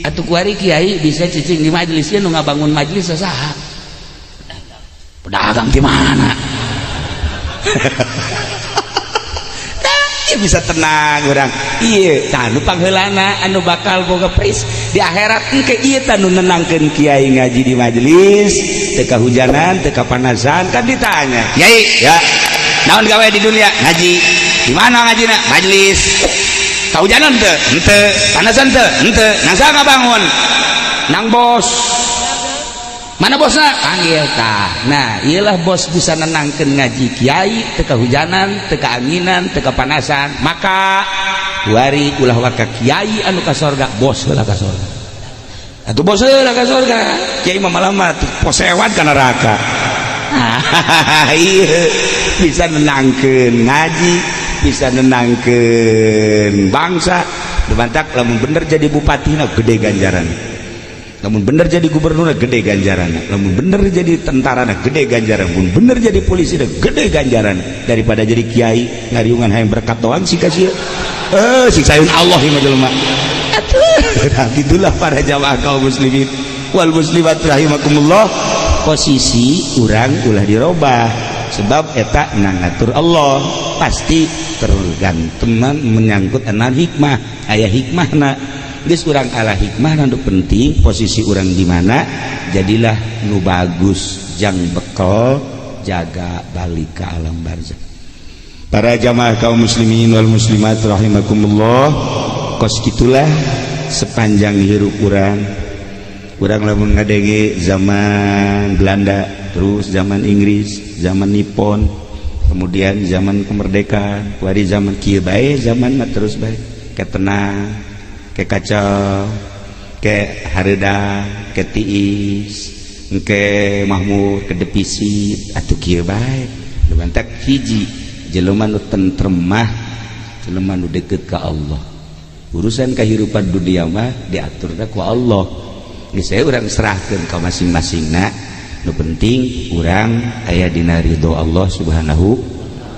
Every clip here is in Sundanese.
Atuh kuari kiai bisa cicing di majelis nu ngabangun majelis saha? Pedagang di mana? Bisa tenang urang. Iya, tah nu pangheulana anu bakal boga pris di akhirat engke ieu tah nu nenangkeun kiai ngaji di majelis, teu kahujanan, teu kapanasan, kan ditanya. Kiai, ya. Naon gawe di dunia? Ngaji. Di mana ngajina? Majelis. Kahujanan teu? Henteu. Panasan teu? Henteu. Nang saha ngabangun? Nang bos. Mana bosna? Panggil tah. Nah, iyalah bos bisa nenangkeun ngaji kiai teu kahujanan, teu kaanginan, teu kapanasan. Maka kuari ulah waka kiai anu ka sorga, bos heula ka sorga. Atuh bos heula ka sorga. Kiai mah malah mah posewat ka neraka. Iya, bisa nenangkeun ngaji, bisa nenangkeun bangsa. Dibantak lamun bener jadi bupati na gede ganjaran. Lamun bener jadi gubernur gede ganjaran, lamun bener jadi tentara gede ganjaran, lamun bener jadi polisi gede ganjaran daripada jadi kiai ngariungan hayang berkat doang sih kasih siksaeun Allah ieu mah jelema. Atuh, nah, itulah para jamaah kaum muslimin wal muslimat rahimakumullah, posisi urang ulah dirobah sebab eta ngatur Allah pasti tergantung menyangkut enan hikmah, aya hikmahna. Geus urang ala hikmah nu penting posisi urang di mana, jadilah nu bagus jang bekal jaga balik ke alam barzah. Para jamaah kaum muslimin wal muslimat rahimakumullah, kos itulah sepanjang hirup urang. Urang lamun ngadenge zaman Belanda, terus zaman Inggris, zaman Nippon, kemudian zaman kemerdekaan, kuari zaman kieu bae, zaman mah terus bae ke tenang, ke kacau, ke hareudang, ke tiis, ke mahmur, ke defisit, atuh kieu bae. Lumantak hiji jelema nu tentrem mah jelema nu deket ka Allah. Urusan kehidupan dunia mah diaturna ku Allah. Geus saya urang serahkeun ka masing-masingna. Nu penting urang aya dina ridho Allah Subhanahu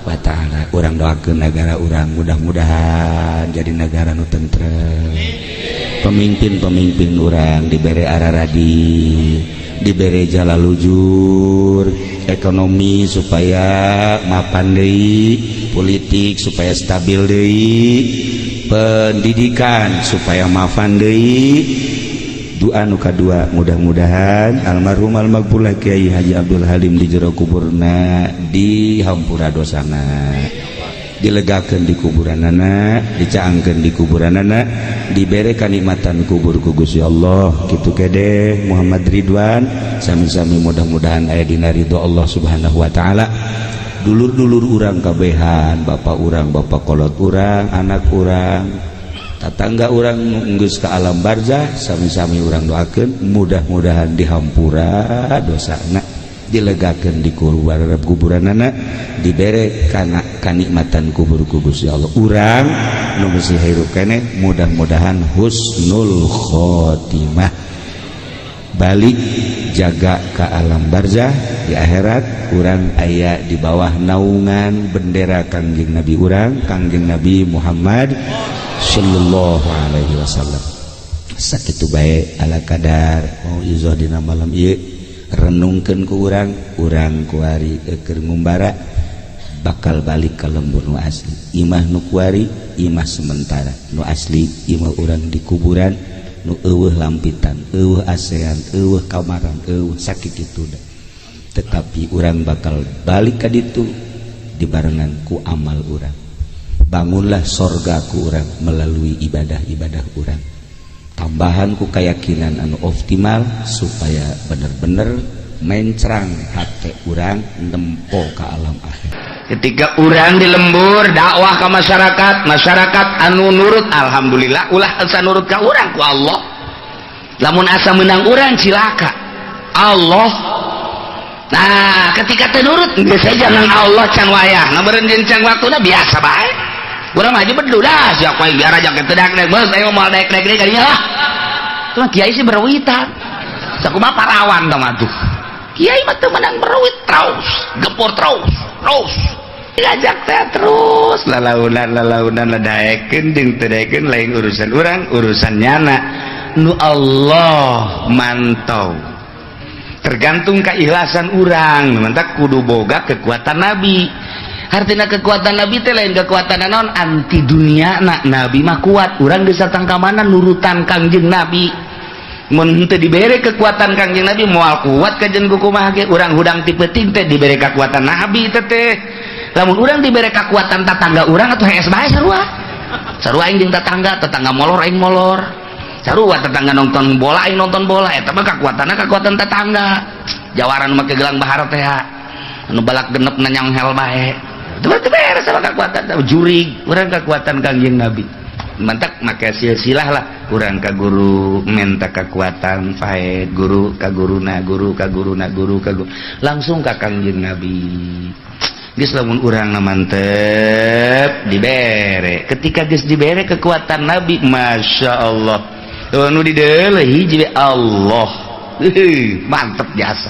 wa ta'ala. Urang doakeun negara urang mudah-mudahan jadi negara nu tentrem. Pemimpin-pemimpin urang dibere araradi, dibere jala lujur, ekonomi supaya mapan deui, politik supaya stabil deui, pendidikan supaya mapan deui. Doa nu kadua mudah-mudahan almarhum almaghfurlah Kiai Haji Abdul Halim di jero kuburna dihampura dosana, dilegakeun di kuburanana, dicaangkeun di kuburanana, dibere kanikmatan kubur ku Gusti Allah. Kitu kede Muhammad Ridwan sami-sami mudah-mudahan aya dina ridho Allah Subhanahu wa taala. Dulur-dulur urang kabehan, bapak urang, bapak kolot urang, anak urang, tatangga urang geus ka alam barzah, sami-sami urang doakeun mudah-mudahan dihampura dosana, dilegakeun di kuburanana, dibere kana kanikmatan kubur ku Gusti Allah. Urang nu masih hirup keneh mudah-mudahan husnul khotimah, balik jaga ke alam barzah di akhirat urang aya di bawah naungan bendera Kangjeng Nabi urang, Kangjeng Nabi Muhammad sallallahu alaihi wasallam. Sakitu bae ala kadar mauizah dina malam ieu, renungkeun ku urang, urang kuari keur ngumbara bakal balik ka lembur nu asli. Imah nu kuari imah sementara, nu asli imah urang di kuburan nu eueuh lampitan, eueuh asean, eueuh kamaran, eueuh sakit itu dah. Tetapi urang bakal balik ka ditu dibarengan ku amal urang. Bangunlah sorga ku urang melalui ibadah-ibadah urang, tambahan ku keyakinan anu optimal supaya bener-bener mencrang hati urang nempo ke alam akhir. Ketika urang di lembur dakwah ke masyarakat, masyarakat anu nurut alhamdulillah, ulah asa nurut ka urang ku Allah. Lamun asa menang urang cilaka Allah. Nah, ketika teu nurut geus saja nang Allah can wayah meureun jeung can waktuna, biasa bae. Urang mah aja bedu dah siapa yang biar aja teu daek bos ayo moal daek daek deui kadinya lah. Tuh kiai sih berwitan sakumaha parawan tah mah tuh. Kiai mah teu menang beruit terus, gempur terus, terus ngajak teh terus lalaunan lalaunan, ladaekeun jeung teu daekeun lain urusan urang, urusan nyana. nu Allah mantau. Tergantung keikhlasan urang, mantak kudu boga kekuatan nabi. Artinya kekuatan nabi teh lain kekuatan naon anti dunia na. Nabi mah kuat, urang geus satangkamana nurutan Kangjeng Nabi. Mun teu dibere kekuatan Kangjeng Nabi moal kuat kajen kumaha ge urang hudang ti peuting teh dibere kekuatan nabi teh teh. Lamun urang dibere kekuatan tatangga urang atuh hees bae sarua. Sarua aing jeung tatangga, tetangga molor aing molor. Sarua tetangga nonton bola aing nonton bola, eta mah kekuatanna kekuatan tetangga. Jawaran make gelang bahar teh anu balak genep nanyang hel bae. Itu mah beres sama kekuatan jurig, urang kekuatan Kangjeng Nabi. Mantak make silsilah lah, urang ka guru minta kekuatan faed, guru ka guruna, guru ka guruna, guru ka guru, langsung ka Kangjeng Nabi. Geus lamun urang mantep dibere. Ketika geus dibere kekuatan Nabi, Masya Allah. Nu dideuleuh hiji Allah. Mantep jasa.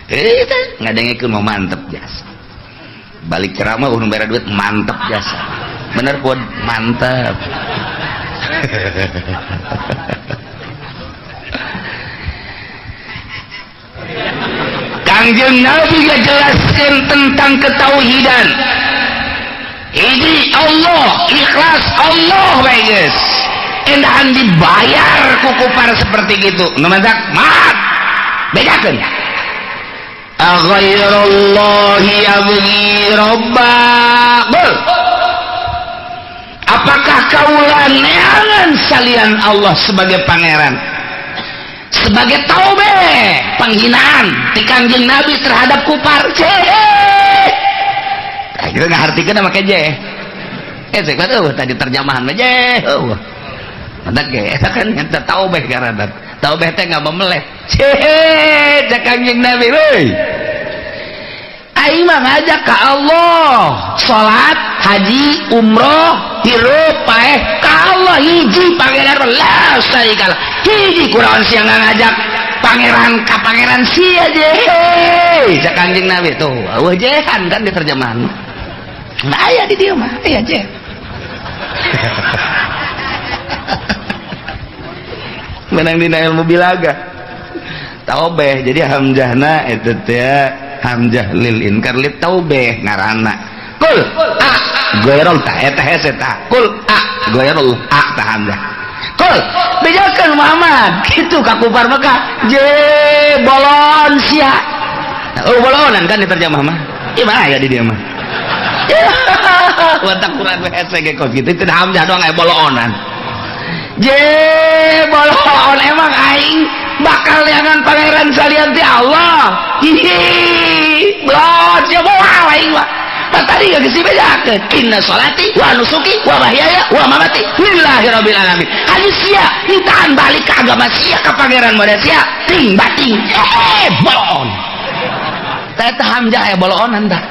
Teh ngadengekeun mah mantep jasa. Balik ceramah nu mere duit mantep jasa. Bener pun mantep. Kangjeng Nabi ngajelaskeun tentang ketauhidan. Ini Allah, ikhlas Allah bae geus. Endahan dibayar ku kupar seperti gitu. Nu mantak mat. Bedakeun. Aghairallahi abghi rabba. Apakah kaula neangan salian Allah sebagai pangeran? Sebagai taube penghinaan ti Kangjeng Nabi terhadap kupar. Tah kitu ngahartikeun make je. Saya tadi terjemahan mah je. Mantak ge eta kan eta taubeh garanat. Taubeh teh nggak memeleh. Cek Kangjeng Nabi euy. Aing mah ngajak ka Allah, salat, haji, umroh, hirup, paeh ka Allah hiji pangeran la syarikalah. Hiji kurawan siang ngajak pangeran ka pangeran sia je. Cek Kangjeng Nabi tuh, eueuh jehan kan di terjemahan. Nah aya di dieu mah, aya je. Menang dina ilmu bilaga. Taubeh jadi hamzahna eta teh hamzah lil inkar lit taubeh ngaranna. Kul a ghairul ta eta hese ta. Kul a ghairul a ta hamzah. Kul bejakeun Muhammad kitu ka kufar Mekah je bolon sia. Oh bolonan kan diterjemah mah. Ieu mah aya di dieu mah. Watak Quran hese ge kos kitu teu hamzah doang aya boloonan. Je bolon emang aing bakal neangan pangeran salian ti Allah. Hihi blot sia moal aing mah. Tadi geus dibejakeun inna sholati wa nusuki wa mahyaya wa mamati lillahi rabbil alamin. Hayu sia mintaan balik ke agama sia ka pangeran model sia ting bating bolon. Teh hamzah aya boloonan tah.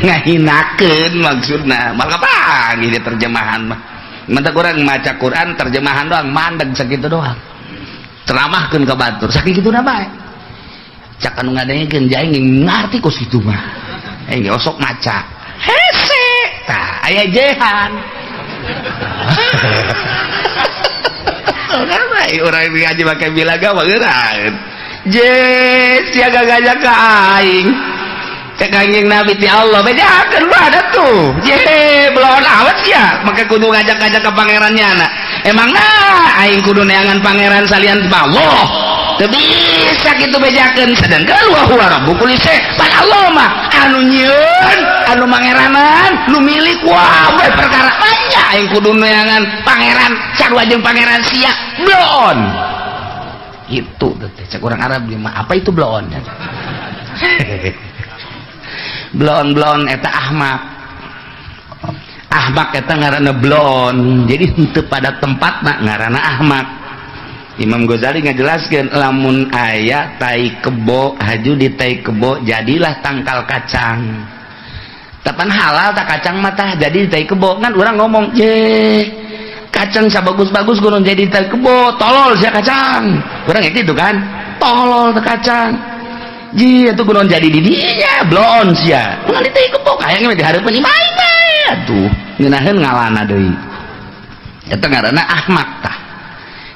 Ngahinakeun maksudna. Maka panggih di terjemahan mah. Mantak urang maca Quran terjemahan doang mandeg sakitu doang. Ceramahkeun ka batur sakituna bae. Cak anu ngadengekeun jaing ngarti kos kitu mah. Aing ge osok maca. Hese tah aya jehan. Urang mah urang ngaji make bilaga mah geuraeun. Je sia gagajak ka aing. Cek Kangjeng Nabi ti Allah bejakeun bae tuh. Je belon awet sia make kudu ngajak-ngajak ka pangerannya na. Emang nah aing kudu neangan pangeran salian Allah. Teu bisa kitu bejakeun sedangkan wa huwa rabbu kulli syai. Pan Allah mah anu nyieun, anu mangeranan, nu milik wah we perkara banyak aing kudu neangan pangeran sarua jeung pangeran sia bloon. Itu teh cek urang Arab mah apa itu bloon? Bloon-bloon eta ahmak. Ahmak eta ngaranna bloon. Jadi henteu pada tempatna ngaranna ahmak. Imam Ghazali ngajelaskeun lamun aya tai kebo haju di tai kebo jadilah tangkal kacang. Tapan halal tak kacang mah tah jadi di tai kebo kan urang ngomong je kacang sabagus-bagus kudu jadi tai kebo tolol sia kacang. Urang gitu kan tolol teh kacang. Ji atuh kunaon jadi di dinya bloon sia. Kunaon di tai kebo hayang mah dihareupeun imah imah atuh ngeunaheun ngalana deui. Eta ngaranna ahmak tah.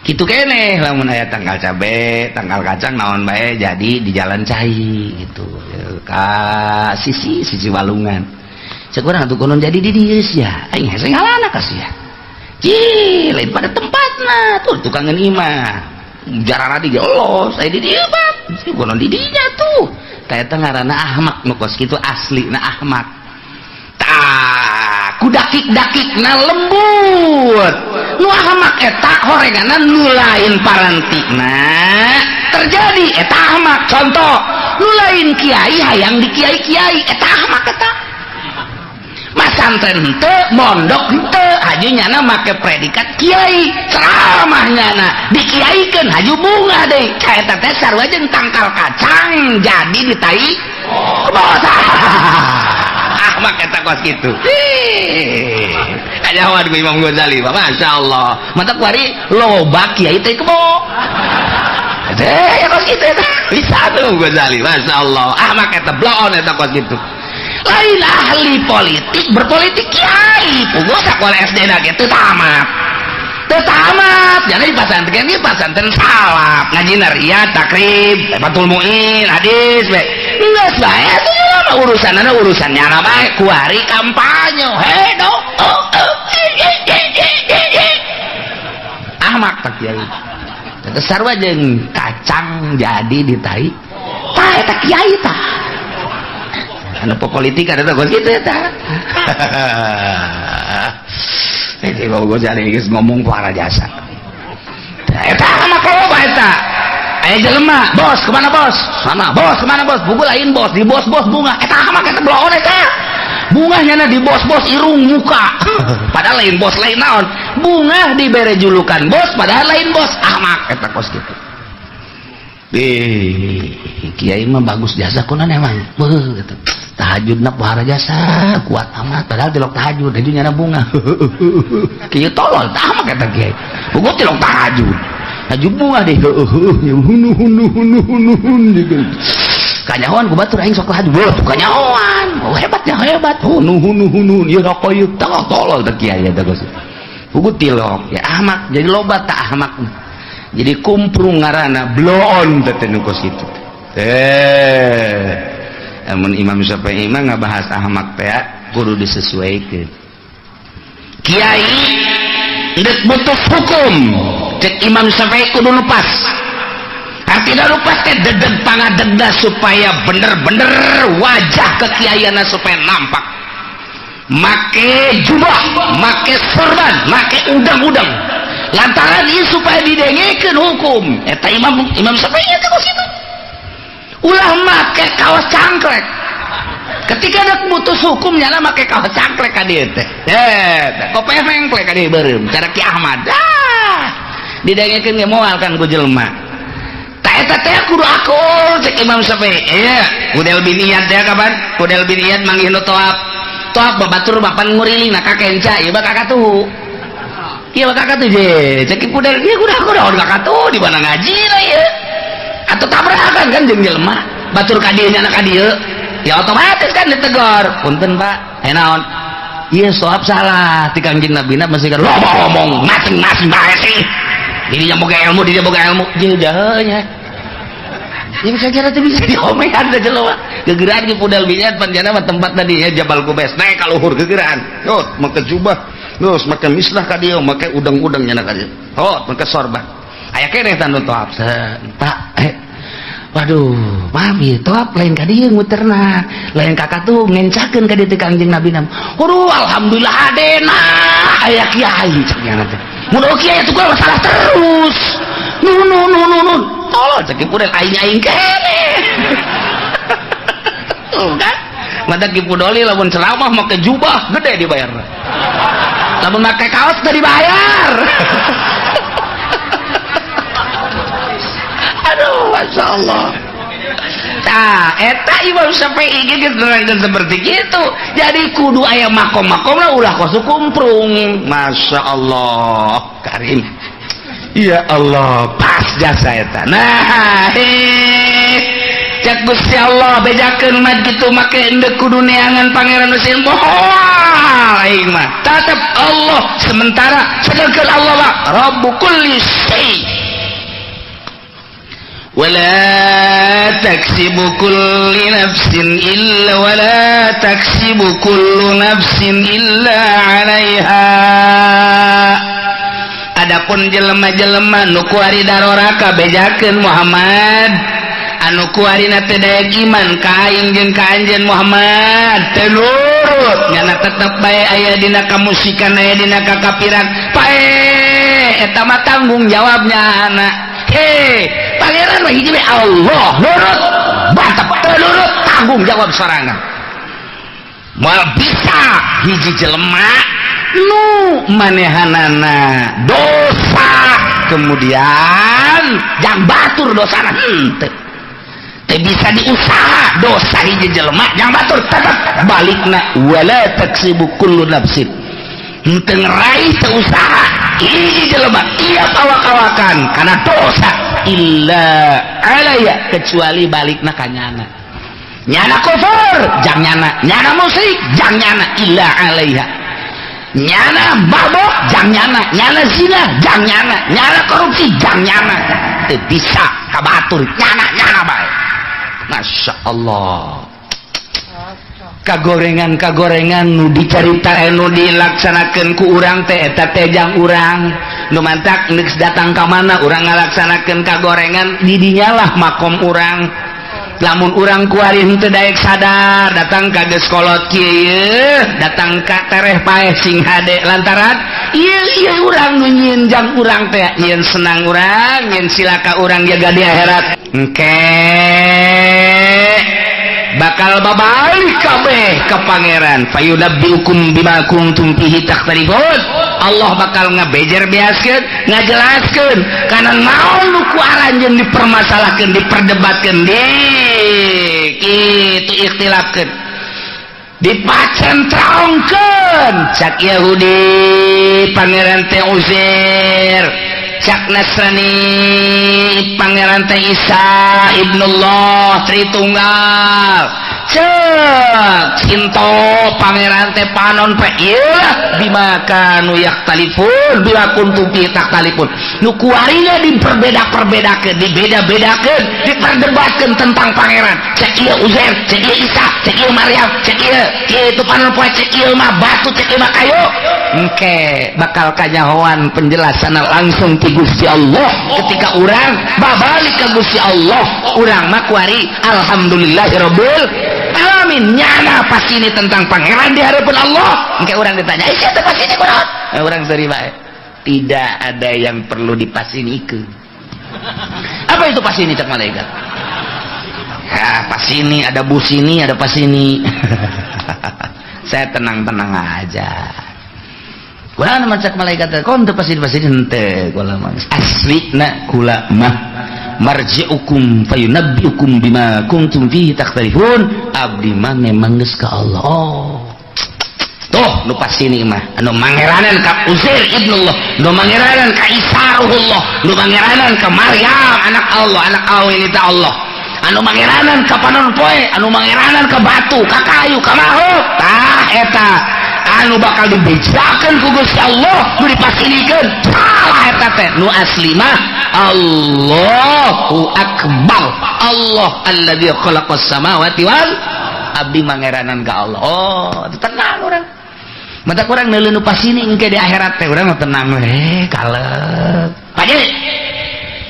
Kitu keneh lamun aya tangkal cabe, tangkal kacang naon bae jadi di jalan cai gitu. Ka sisi sisi walungan. Cek urang atuh konon jadi di dieu sia. Aing hese ngalana ka sia. Cih, lain pada tempatna tuh tukangan imah. Jarara di ge los, aya di dieu bab. Si konon di dinya tuh. Tah eta ngaranna ahmak nu kos kitu aslina ahmak. Tah, ku dakik-dakikna lembut. Nu ahmak eta horenganna nu lain parantina terjadi eta ahmak. Contoh, nu lain kiai hayang di kiai-kiai eta ahmak eta. Masantren henteu, mondok henteu, haju nyana make predikat kiai, ceramah nyana dikiaikeun haju bunga deui. Ka eta teh sarua jeung tangkal kacang jadi ditai bos. Ahmak eta kos kitu. Kanyahoan ku Imam Ghazali, Masya Allah. Mata kuari loba kiai teh kebo. Teh ya kos kitu eta. Bisa tuh Ghazali, Masya Allah. Ahmak eta bloon eta kos kitu. Lain ahli politik berpolitik kiai. Puguh sakola SD na ge teu tamat. Teu tamat. Jadi di pasantren ieu pasantren salaf, ngaji riyad, takrib, Fathul Muin, hadis we. Geus bae atuh mah urusanana urusan nyana bae kuari kampanye. He do. Ahmak tak kiai. Teu sarua jeung kacang jadi ditai. Tah eta kiai tah. Anu politik ada tuh gitu eta. Jadi Imam Ghazali geus ngomong para jasa. Eta mah loba eta. Aya jelema, bos kemana bos? Sama, bos kemana bos? Buku lain bos, di bos-bos bunga. Eta mah eta bloon eta. Bunga nyana di bos-bos irung muka. Padahal lain bos lain naon. Bunga dibere julukan bos padahal lain bos. Ahmak eta kos kitu. Kiai mah bagus jasa kunan emang. Beuh gitu. Tahajudna pohara jasa kuat amat padahal tilok tahajud haju nyana bunga. Kieu tolol tah mah eta kiai. Puguh tilok tahajud. Haju bunga deh hunu hunu hunu hunu hunu. Kanyahoan ku batur aing sok tahajud. Beuh kanyahoan. Oh hebatnya hebat. Hunu hunu hunu ieu rokok ieu tolol tolol teh kiai eta geus. Puguh tilok ya ahmak jadi loba tah ahmak. Jadi kumprung ngaranna bloon teh nu kos kitu. Amun Imam Syafi'i mah ngabahas ahmak teh kudu disesuaikeun. Kiai geus butuh hukum, cek Imam Syafi'i kudu lupas. Artinya lupas teh dedeg pangadegna supaya bener-bener wajah kekiaianna supaya nampak. Make jubah, make sorban, make udang-udang. Lantaran ini supaya didengekeun hukum. Eta Imam Syafi'i eta kos kitu. Ulah make kaos cangklek. Ketika ada mutus hukum nyana make kaos cangklek ka dieu teh. Kopeh mengklek ka dieu beureum cara Ki Ahmad. Ah, didengekeun ge moal kan ku jelema. Ta eta teh kudu akur cek Imam Syafi'i. Iya, Kudel bin Iyad teh kapan? Kudel bin Iyad manggih nu toap. Toap babatur bapan nguriling na ka kenca ieu mah kakatuh. Ieu mah kakatuh je. Cek Kudel ieu kudu akur kakatuh di mana ngaji lah ieu. Atau tabrakan kan jeung jelema batur ka dieu nyana ka dieu ya otomatis kan ditegor punten Pak naon ieu soab salah ti Kangjeng Nabina masih kan loba ngomong masing-masing bae sih dirinya boga ilmu dirinya boga ilmu jeung jahenya ya bisa kira teh bisa diomean teh jelema gegeran ki Pudel Binyat panjana mah tempat tadi ya Jabal Kubes naik ka luhur gegeran yot make jubah terus make mislah ka dieu make udang-udang nyana ka dieu hot make sorban aya keneh tanu toap Pak waduh mami toap lain ka dieu muterna lain kakak tuh ngencakeun ka dieu teh Kangjeng Nabi nam waduh alhamdulillah adena aya kiai cek nyana teh mun kiai atuh salah terus nun nun nun nun tolol cek Ki Pudel aing aing keneh tuh kan mata Ki Pudoli lamun ceramah make jubah gede dibayar lamun make kaos teu dibayar. Aduh, Masya Allah. Nah, eta Imam Syafi'i geus nerangkeun seperti gitu. Jadi kudu aya makom-makomna ulah kos kumprung. Masya Allah, karim. Ya Allah, pas jasa eta. Nah, Cek Gusti Allah, bejakeun mah kitu, make endek kudu neangan pangeran nu sieun, moal aing mah tetep Allah sementara, sedangkan Allah mah Rabbu kulli syai. ولا تكسب كل نفس إلا ولا تكسب كل نفس إلا عليها. Adapun jelema-jelema nu kuari daroraka, bejakeun Muhammad, anu kuarina teu daek iman ka aing jeung ka anjeun Muhammad, teu nurut, nyana tetep bae aya dina kamusyrikan, aya dina kakafiran, pae eta mah tanggung jawabnya anak. He, pangeran mah hiji we, Allah. Nurut mantap, teu nurut tanggung jawab sorangan. Moal bisa hiji jelema nu manehanana dosa kemudian jang batur dosana, henteu. Teu bisa diusaha dosa hiji jelema jang batur, tetep balikna wala taksibu kullu nafsin. Henteu ngeraih, teu usaha hiji jelema tiap awak-awakan karena dosa illa alaya, kecuali balikna ka nyana. Nyana kufur jang nyana, nyana musyrik jang nyana, illa alaiha. Nyana mabok jang nyana, nyana zina jang nyana, nyana korupsi jang nyana, teu bisa kabatur, nyana nyana bae. Masya Allah, kagorengan kagorengan nu dicarita, nu dilaksanakeun ku urang teh, eta teh jang urang. Nu mantak geus datang ka mana urang ngalaksanakeun kagorengan, di dinyalah makom urang. Lamun urang kuari henteu daek sadar, datang ka geus kolot kieu, datang ka tereh paeh sing hade, lantaran ieu ieu urang nu nyieun jang urang teh, nyieun senang urang, nyieun silaka urang jaga di akhirat. Engke bakal babalik kabeh ke pangeran. Fayunabbiukum bima kuntum fihi takhtalifun. Allah bakal ngabejer beaskeun, ngajelaskeun kana naon nu ku aranjeun dipermasalahkeun, diperdebatkeun, di kitu ikhtilafkeun, dipacentrongkeun. Cak Yahudi pangeran teh Uzair, cak Nasrani pangeran teh Isa ibnullah Tritunggal, cek Sinto pangeran teh panon pe. Ieu bima kanu yaktalifun, bima kuntum fi takhtalifun, nu kuarina diperbeda-perbedakeun, dibeda-bedakeun, diperdebatkeun tentang pangeran. Cek ieu Uzair, cek ieu Isa, cek ieu Maryam, cek ieu ieu itu panon poe, cek ieu mah batu, cek ieu mah kayu. Engke bakal kanyahoan penjelasan langsung ti Gusti Allah ketika urang babalik ke Gusti Allah. Urang mah kuari alhamdulillahirabbil alamin, nyana pasti ini tentang pangeran di hadapan Allah. Engke urang ditanya, "Eh, siapa pasti ini kunaon?" Eh, urang seri bae, tidak ada yang perlu dipasinikeun. Apa itu pasini? Cek malaikat. Ya, pasini ada busini, ada pasini. Saya tenang-tenang aja. Kula mah, cek malaikat, kon teu pasini pasini henteu, kula mah asli na kula mah marji'ukum fayunabbiukum bima kuntum fihi takhtalifun. Abdi mah memang geus ka Allah. Oh, tuh nu pasini mah anu mangeranan ka Uzair ibnullah, nu mangeranan ka Isa ruhullah, nu mangeranan ka Maryam anak Allah, anak awen itu Allah, anu mangeranan ka panon poe, anu mangeranan ka batu, ka kayu, ka makhluk, tah eta anu bakal dibejakeun ku Gusti Allah. Nu dipasinikeun salah eta teh. Nu asli mah Allahu akbar, Allah alladzi khalaqas samawati wal, abdi mangeranan ka Allah. Oh, tenang urang. Mata kurang neuleuh nu pasini engke di akhirat teh urang mah tenang we, kalep. Pak Ji,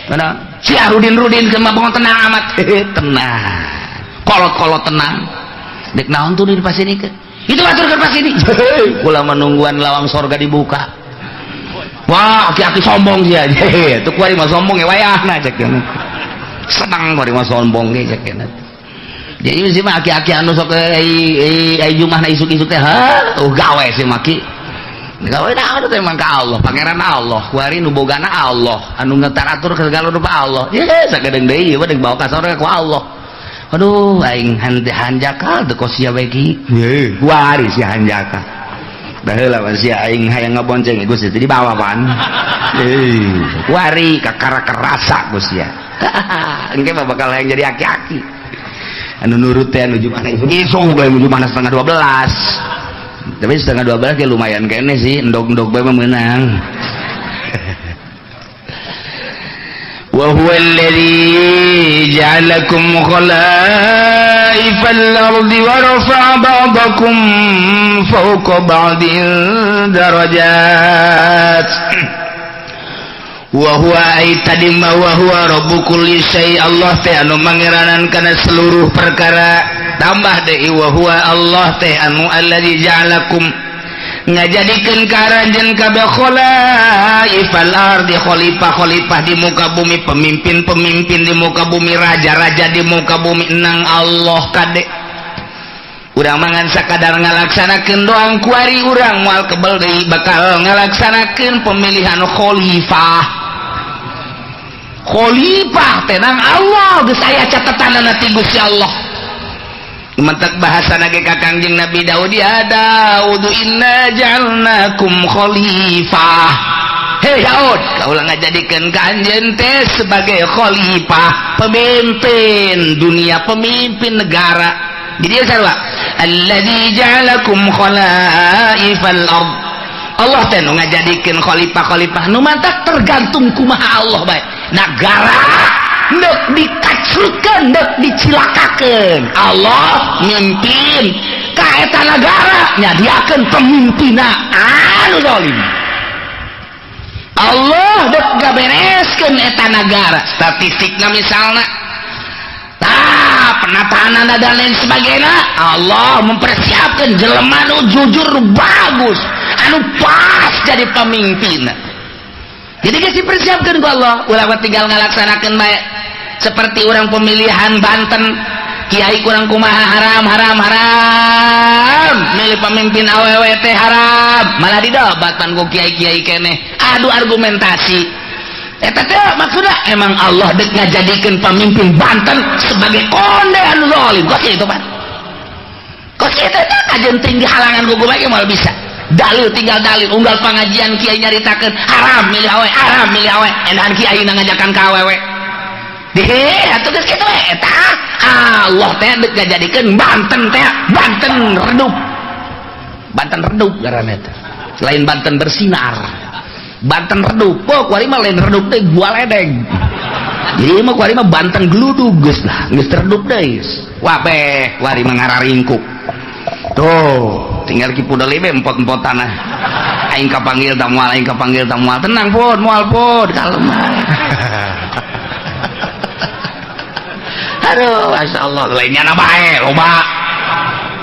mana si Rudin Rudin ke mah tenang amat, tenang, kolot-kolot tenang. Dek naon tuh di pasini ke itu atur ke pasini, kula menungguan lawang sorga dibuka. Wah, aki-aki sombong sih aja itu, kuari mah sombong ya, wayahna cek senang kuari mah sombong ge cek. Jadi sih mah aki-aki anu sok ai ai jumahna isuk-isuk teh, ha, oh gawe sih maki gawe naon teh emang ka Allah, pangeran Allah kuari, nu bogana Allah, anu ngetaratur segala rupa Allah. Ye sakedeung deui ieu mah bawa ka sorga ku Allah. Aduh, aing hanjakal teu kos sia bae ki. Kuari si hanjakal baheula mah sia aing hayang ngabonceng Gusti teh dibawa pan. Kuari kakara kerasa Gusti ya. Engke mah bakal hayang jadi aki-aki. Anu nurut teh anu Jumat isuk isuk, Jumat setengah 12. Tapi setengah 12 ya lumayan kene sih, endog-endog bae mah meunang. Wa huwa alladhi ja'alakum khalaifal ardi wa rafa'a ba'dakum fawqa ba'din darajat. Wa huwa ay tadi ma wa huwa rabbu kulli syai, Allah teh anu mangeranan kana seluruh perkara. Tambah deui wa huwa Allah teh anu alladzi ja'alakum ngajadikeun ka aranjeun kabeh khalaifal ardi, khalifah-khalifah di muka bumi, pemimpin-pemimpin di muka bumi, raja-raja di muka bumi. Nang Allah kade urang mangan sakadar ngalaksanakeun doang kuari urang moal kebel deui bakal ngalaksanakeun pemilihan khalifah. Khalifah teh nang Allah geus aya catetanana ti Gusti Allah. Mentak bahasa nage ka Kangjeng Nabi Daud, ya Daud inna ja'alnakum khalifah. Hei Daud, kaulah ngajadikeun ka anjeun teh sebagai khalifah, pemimpin dunia, pemimpin negara. Jadi sarua alladzi ja'alakum khalaifal ard. Allah teh nu ngajadikeun khalifah-khalifah nu mantak tergantung kumaha Allah bae. Nagara ndek dikacrutkeun, ndek dicilakakeun, Allah mimpin ka eta nagara, nyadiakeun pemimpinna anu zalim. Allah dek gabereskeun eta nagara, statistikna misalna tah penataan dan lain sebagainya, Allah mempersiapkan jelema nu jujur, nu bagus, anu pas jadi pemimpin. Jadi geus dipersiapkan ku Allah, ulah tinggal ngalaksanakeun bae. Seperti orang pemilihan Banten, kiai kurang kumaha haram haram haram, milih pemimpin awewe teh haram, malah didobatan ku kiai-kiai keneh, adu argumentasi. Eta teh maksudna emang Allah dek ngajadikeun pemimpin Banten sebagai konde anu zalim. Kos kitu Pak. Kos kitu teh kajeun ting dihalangan ku kumaha moal bisa. Dalil tinggal dalil, unggal pengajian kiai nyaritakeun haram milih awe, haram milih awe, endahan kiai ngajakan ka awewe. Deh, atuh geus kitu we eta Allah teh dek ngajadikeun Banten teh Banten redup. Banten redup ngaranna teh. Lain Banten bersinar. Banten redup, oh kuari mah lain redup teh gua ledeng. Jadi mah kuari mah Banten geludug geus lah, geus redup deui. Wabeh, kuari mah ngararingkuk. Tuh, tinggal Ki Pudel be empot-empot tanah. Aing kapanggil ta moal, aing kapanggil ta moal. Tenang pun, moal pun, kalem. Aduh, masyaallah, lainnya na bae, loba.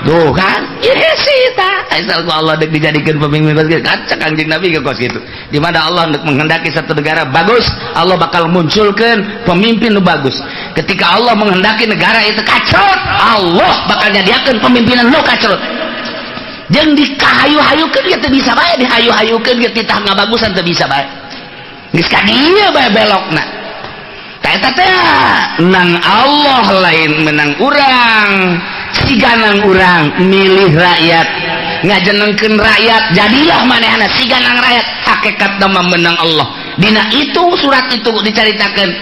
Tuh kan, ieu sih ta. Asal ku Allah dek dijadikeun pemimpin kos kitu. Kaca Kangjeng Nabi ke kos kitu. Di mana Allah dek menghendaki satu negara bagus, Allah bakal munculkeun pemimpin nu bagus. Ketika Allah menghendaki negara itu kacrut, Allah bakal nyadiakeun pemimpinan nu kacrut. Jeung dikahayu-hayukeun ge teu bisa bae, dihayu-hayukeun ge titah ngabagusan teu bisa bae. Geus ka dieu bae belokna. Tah eta teh nang Allah lain menang urang. Siganang urang milih rakyat, ngajenengkeun rakyat, jadilah manehna siganang rakyat. Hakikatna mah menang Allah. Dina itu surat itu dicaritakeun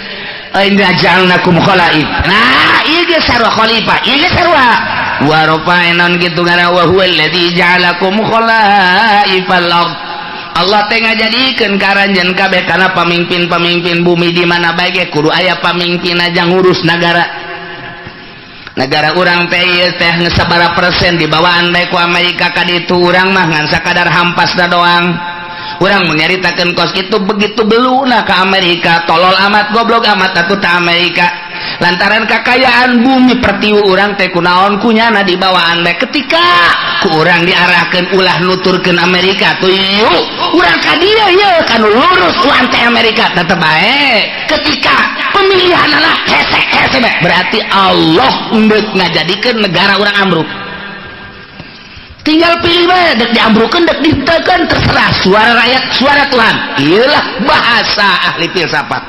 inna ja'alnakum khalaif. Nah, ieu ge sarua khalifah, ieu ge sarua wa rafa'na kitu ngaran wa huwa alladzi ja'alakum khalaifal ard. Allah teh ngajadikeun ka aranjeun kabeh kana pamimpin-pamimpin bumi di mana bae ge kudu aya pamimpin aja ngurus nagara. Negara urang teh ieu teh geus sabaraha persen dibawaan bae ku Amerika ka ditu, urang mah ngan sakadar hampasna doang. Urang mun nyaritakeun kos kitu begitu beluna ka Amerika, tolol amat goblok amat atuh ta Amerika. Lantaran kakayaan bumi pertiwi urang teh kunaon kunyana dibawaan bae ketika ku urang diarahkeun ulah nuturkeun Amerika tuh yuk urang ka dieu ieu kanu lurus ku anti Amerika tetep bae. Ketika pemilihanana hese hese bae berarti Allah endek ngajadikeun negara urang ambruk. Tinggal pilih bae dek diambrukeun dek ditekeun terserah, suara rakyat suara Tuhan. Iyalah bahasa ahli filsafat.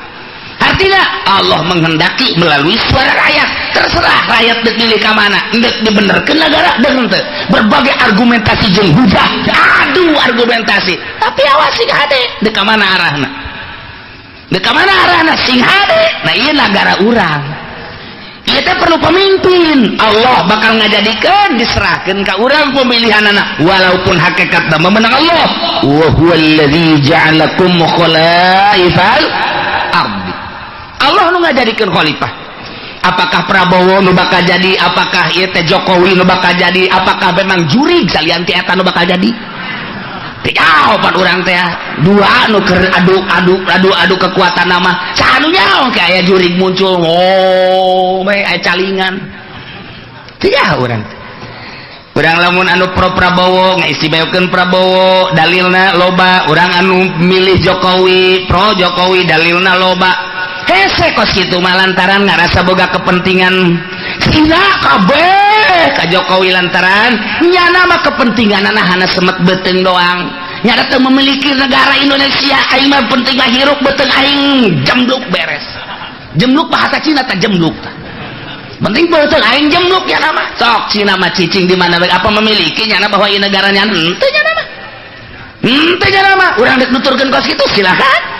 Artinya Allah menghendaki melalui suara rakyat, terserah rakyat dek milih ka mana, dek dibenerkeun negara dek henteu. Berbagai argumentasi jeung hujah, adu argumentasi, tapi awas sing hade dek ka mana arahna, dek ka mana arahna sing hade. Nah ieu nagara urang, ieu Ieu teh perlu pemimpin. Allah bakal ngajadikeun, diserahkeun ka urang pemilihanana, walaupun hakikatna memenang Allah. Wa huwallazi ja'alakum khalaifal ardi. Allah nu ngajadikeun khalifah. Apakah Prabowo nu bakal jadi, apakah ieu teh Jokowi nu bakal jadi, apakah memang jurig salian ti eta nu bakal jadi? Jawaban urang teh dua nu keur adu adu adu adu kekuatan nama saha nu nyaho kayak jurig muncul, oh bae aya calingan. Tidak, urang urang lamun anu pro Prabowo ngaistimewakeun Prabowo, dalilna loba. Urang anu milih Jokowi, pro Jokowi, dalilna loba. Hese kos kitu mah lantaran ngarasa boga kepentingan. Cina kabeh ka Jokowi lantaran nyana mah kepentingan hana semet beuteung doang, nyana teu memiliki negara Indonesia. Aing mah penting mah hirup beuteung aing jembluk, beres. Jembluk bahasa Cina tah, jembluk tah. Penting beuteung aing jembluk ya nama. Sok Cina mah cicing di mana, apa memiliki nyana bahwa ieu negaranya? Henteu nyana mah, henteu nyana mah. Urang dek nuturkeun kos kitu silakan.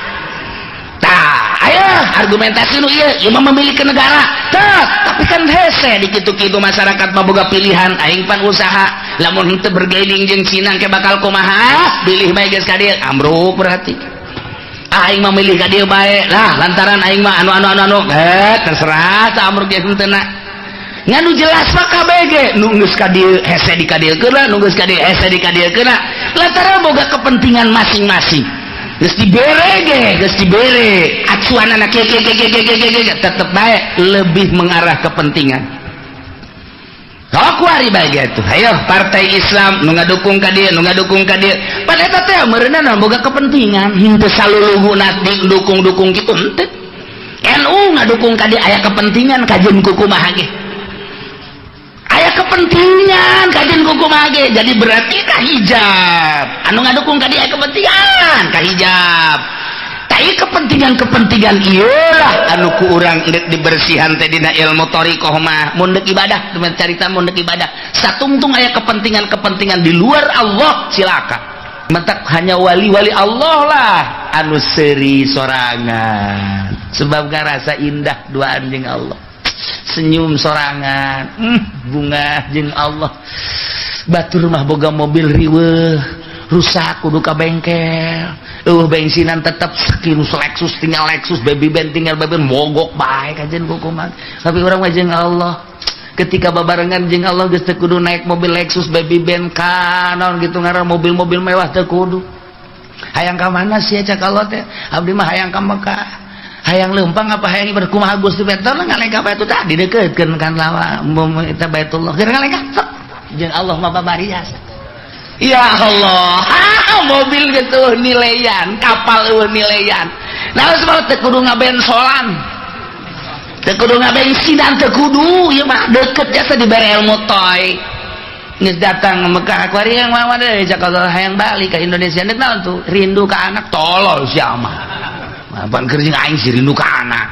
Tah, ayo argumentasi nu ieu, ieu mah memiliki negara. Tah, tapi kan hese di kitu-kitu, masyarakat mah boga pilihan. Aing pan usaha, lamun henteu bergaining jeung Cina ke bakal kumaha? Bilih bae geus ka dieu, ambruk berarti. Aing mah milih ka dieu bae lah lantaran aing mah anu anu anu anu, eh terserah tah, ambruk geus henteu na. Ngan nu jelas mah KBG nu geus ka dieu hese di ka dieu keuna, nu geus ka dieu hese di ka dieu keuna lantaran boga kepentingan masing-masing. Geus dibere ge, geus dibere acuan anak kieu kieu kieu kieu kieu kieu, tetep bae lebih mengarah kepentingan. Kalau kuari bae gitu, ayo partai Islam nu ngadukung ka dieu, nu ngadukung ka dieu, pada eta teh meureunna boga kepentingan, henteu saluluhuna dukung-dukung kitu henteu. NU ngadukung ka dieu aya kepentingan, kajeun kumaha ge aya kepentingan, kajeun kumaha ge. Jadi berarti ka hijab anu ngadukung ka dieu aya kepentingan ka hijab. Tai kepentingan-kepentingan iyalah anu ku urang deuk dibersihan teh dina ilmu thariqah mah. Mun deuk ibadah, carita mun deuk ibadah satungtung aya kepentingan-kepentingan di luar Allah, cilaka. Mentak hanya wali-wali Allah lah anu seuri sorangan, sebab ngarasa indah duaan jeung Allah, senyum sorangan, bunga jeung Allah. Batur mah boga mobil riweuh, rusak kudu ka bengkel, bensinan tetep sakitu. Lexus tinggal Lexus, Baby Benz tinggal Baby Benz, mogok bae kajeun kumaha. Tapi urang mah jeung Allah, ketika babarengan jeung Allah geus teu kudu naik mobil Lexus, Baby Benz, kanon gitu ngaran mobil-mobil mewah teu kudu. Hayang ka mana sih, cak Allah teh? Abdi mah hayang ka Mekah. Hayang leumpang apa hayang ibadah kumaha, Gusti? Betul ngalengkah batu tadi deukeutkeun kan lawa eta Baitullah, keur ngalengkah jeung Allah mah babari jasa. Ya Allah, mobil gitu nilaian, kapal eueuh nilaian. Nah, sebab teu kudu ngabensolan. Teu kudu ngabensinan, teu kudu, ieu mah deket jasa dibere ilmu toy. Geus datang ke Mekah, kuari yang mama deh, cak Allah hayang balik ke Indonesia. Nek naon tuh? Rindu ke anak, tolol sia mah. Apaan keur jeung aing sih rindu ke anak.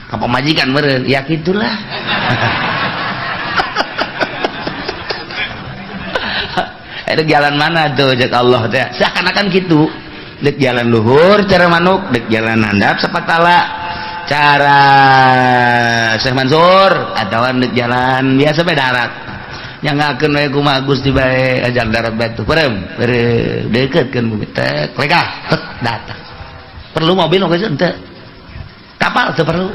Ka pamajikan meureun, ya kitulah. Itu jalan mana tuh, cek Allah teh seakan-akan gitu, dek jalan luhur cara manuk, dek jalan handap sapatala cara Syekh Mansur, atau dek jalan biasa bae darat yang ngakeun we kumaha Gusti bae. Ajar darat bae tuh, perem perem deketkeun bumi tek lekah tek datang. Perlu mobil oge henteu, kapal teu perlu.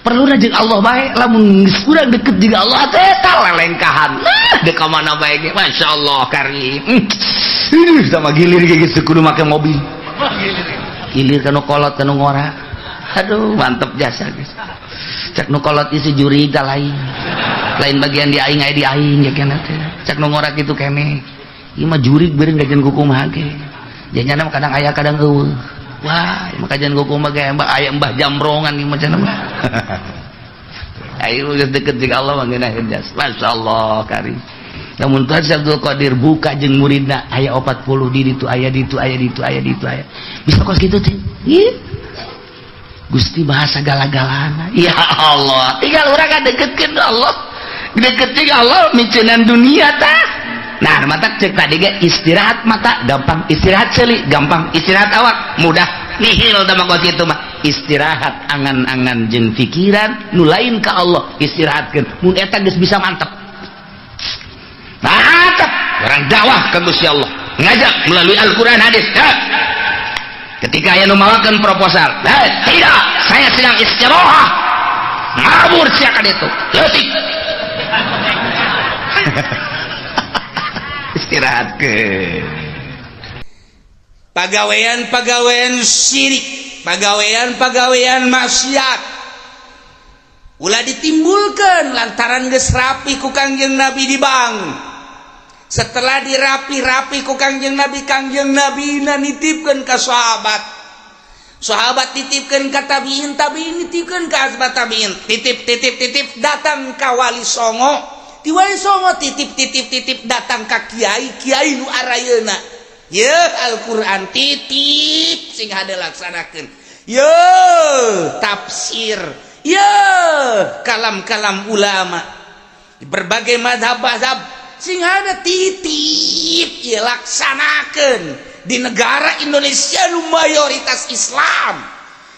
Perlu jeung Allah bae. Lamun geus urang deket jeung Allah teh tah lelengkahan dek ka mana bae ge, masyaallah karim. Ih, sama gilir ge geus kudu make mobil, gilir kanu kolot kanu ngora. Aduh, mantep jasa geus. Cek nu kolot isi juri tah lain lain bagian di aing, aya di aing ya kana teh. Cek nu ngora kitu keneh, ieu mah jurig beureung gajeun kumaha ge, janyana kadang aya kadang eueuh. Wah, maka jangan kumaha ge, mbah aya mbah jamrongan ieu macam mah. Ayo geus deket jeung Allah mah ngeunaheun jas. Masyaallah karim. Namun Tuhan Syekh Abdul Qadir buka jeung muridna aya 40 di ditu, aya ditu, aya ditu, aya ditu, aya. Bisa kos kitu teh. Ih. Gusti bahasa gala-galana. Ya Allah, tinggal urang ka deketkeun Allah. Deket jeung Allah miceunan dunia tah. Nah, mata cek tadi ge istirahat mata gampang, istirahat ceuli gampang, istirahat awak mudah. Nihil tah mah kos kitu mah. Istirahat angan-angan jeung pikiran nu lain ka Allah, istirahatkeun. Mun eta geus bisa, mantep, mantep. Urang dakwah ka Gusti Allah, ngajak melalui Al-Quran, hadis. Ha? Ketika aya nu mawakeun proposal, "Eh, tidak, saya sedang istirahat," ngabur siakan itu leutik. Istirahat ke Pagawean-pagawean syirik, pagawean-pagawean maksiat ulah ditimbulkan lantaran geus rapi ku Kangjeng Nabi di bank. Setelah dirapi-rapi ku Kangjeng Nabi, Kangjeng Nabi na nitipkeun ka sahabat, sahabat titipkeun ka tabiin, tabiin nitipkeun ka asbat tabiin, titip, titip, titip, datang ka Wali Songo, ti Wali Songo titip, titip, titip, datang ka kiai, kiai nu arayeuna. Ye Al-Qur'an titip, sing hade laksanakeun. Ye tafsir, ye kalam-kalam ulama di berbagai mazhab-mazhab, sing ada titip, ye laksanakeun. Di negara Indonesia nu mayoritas Islam,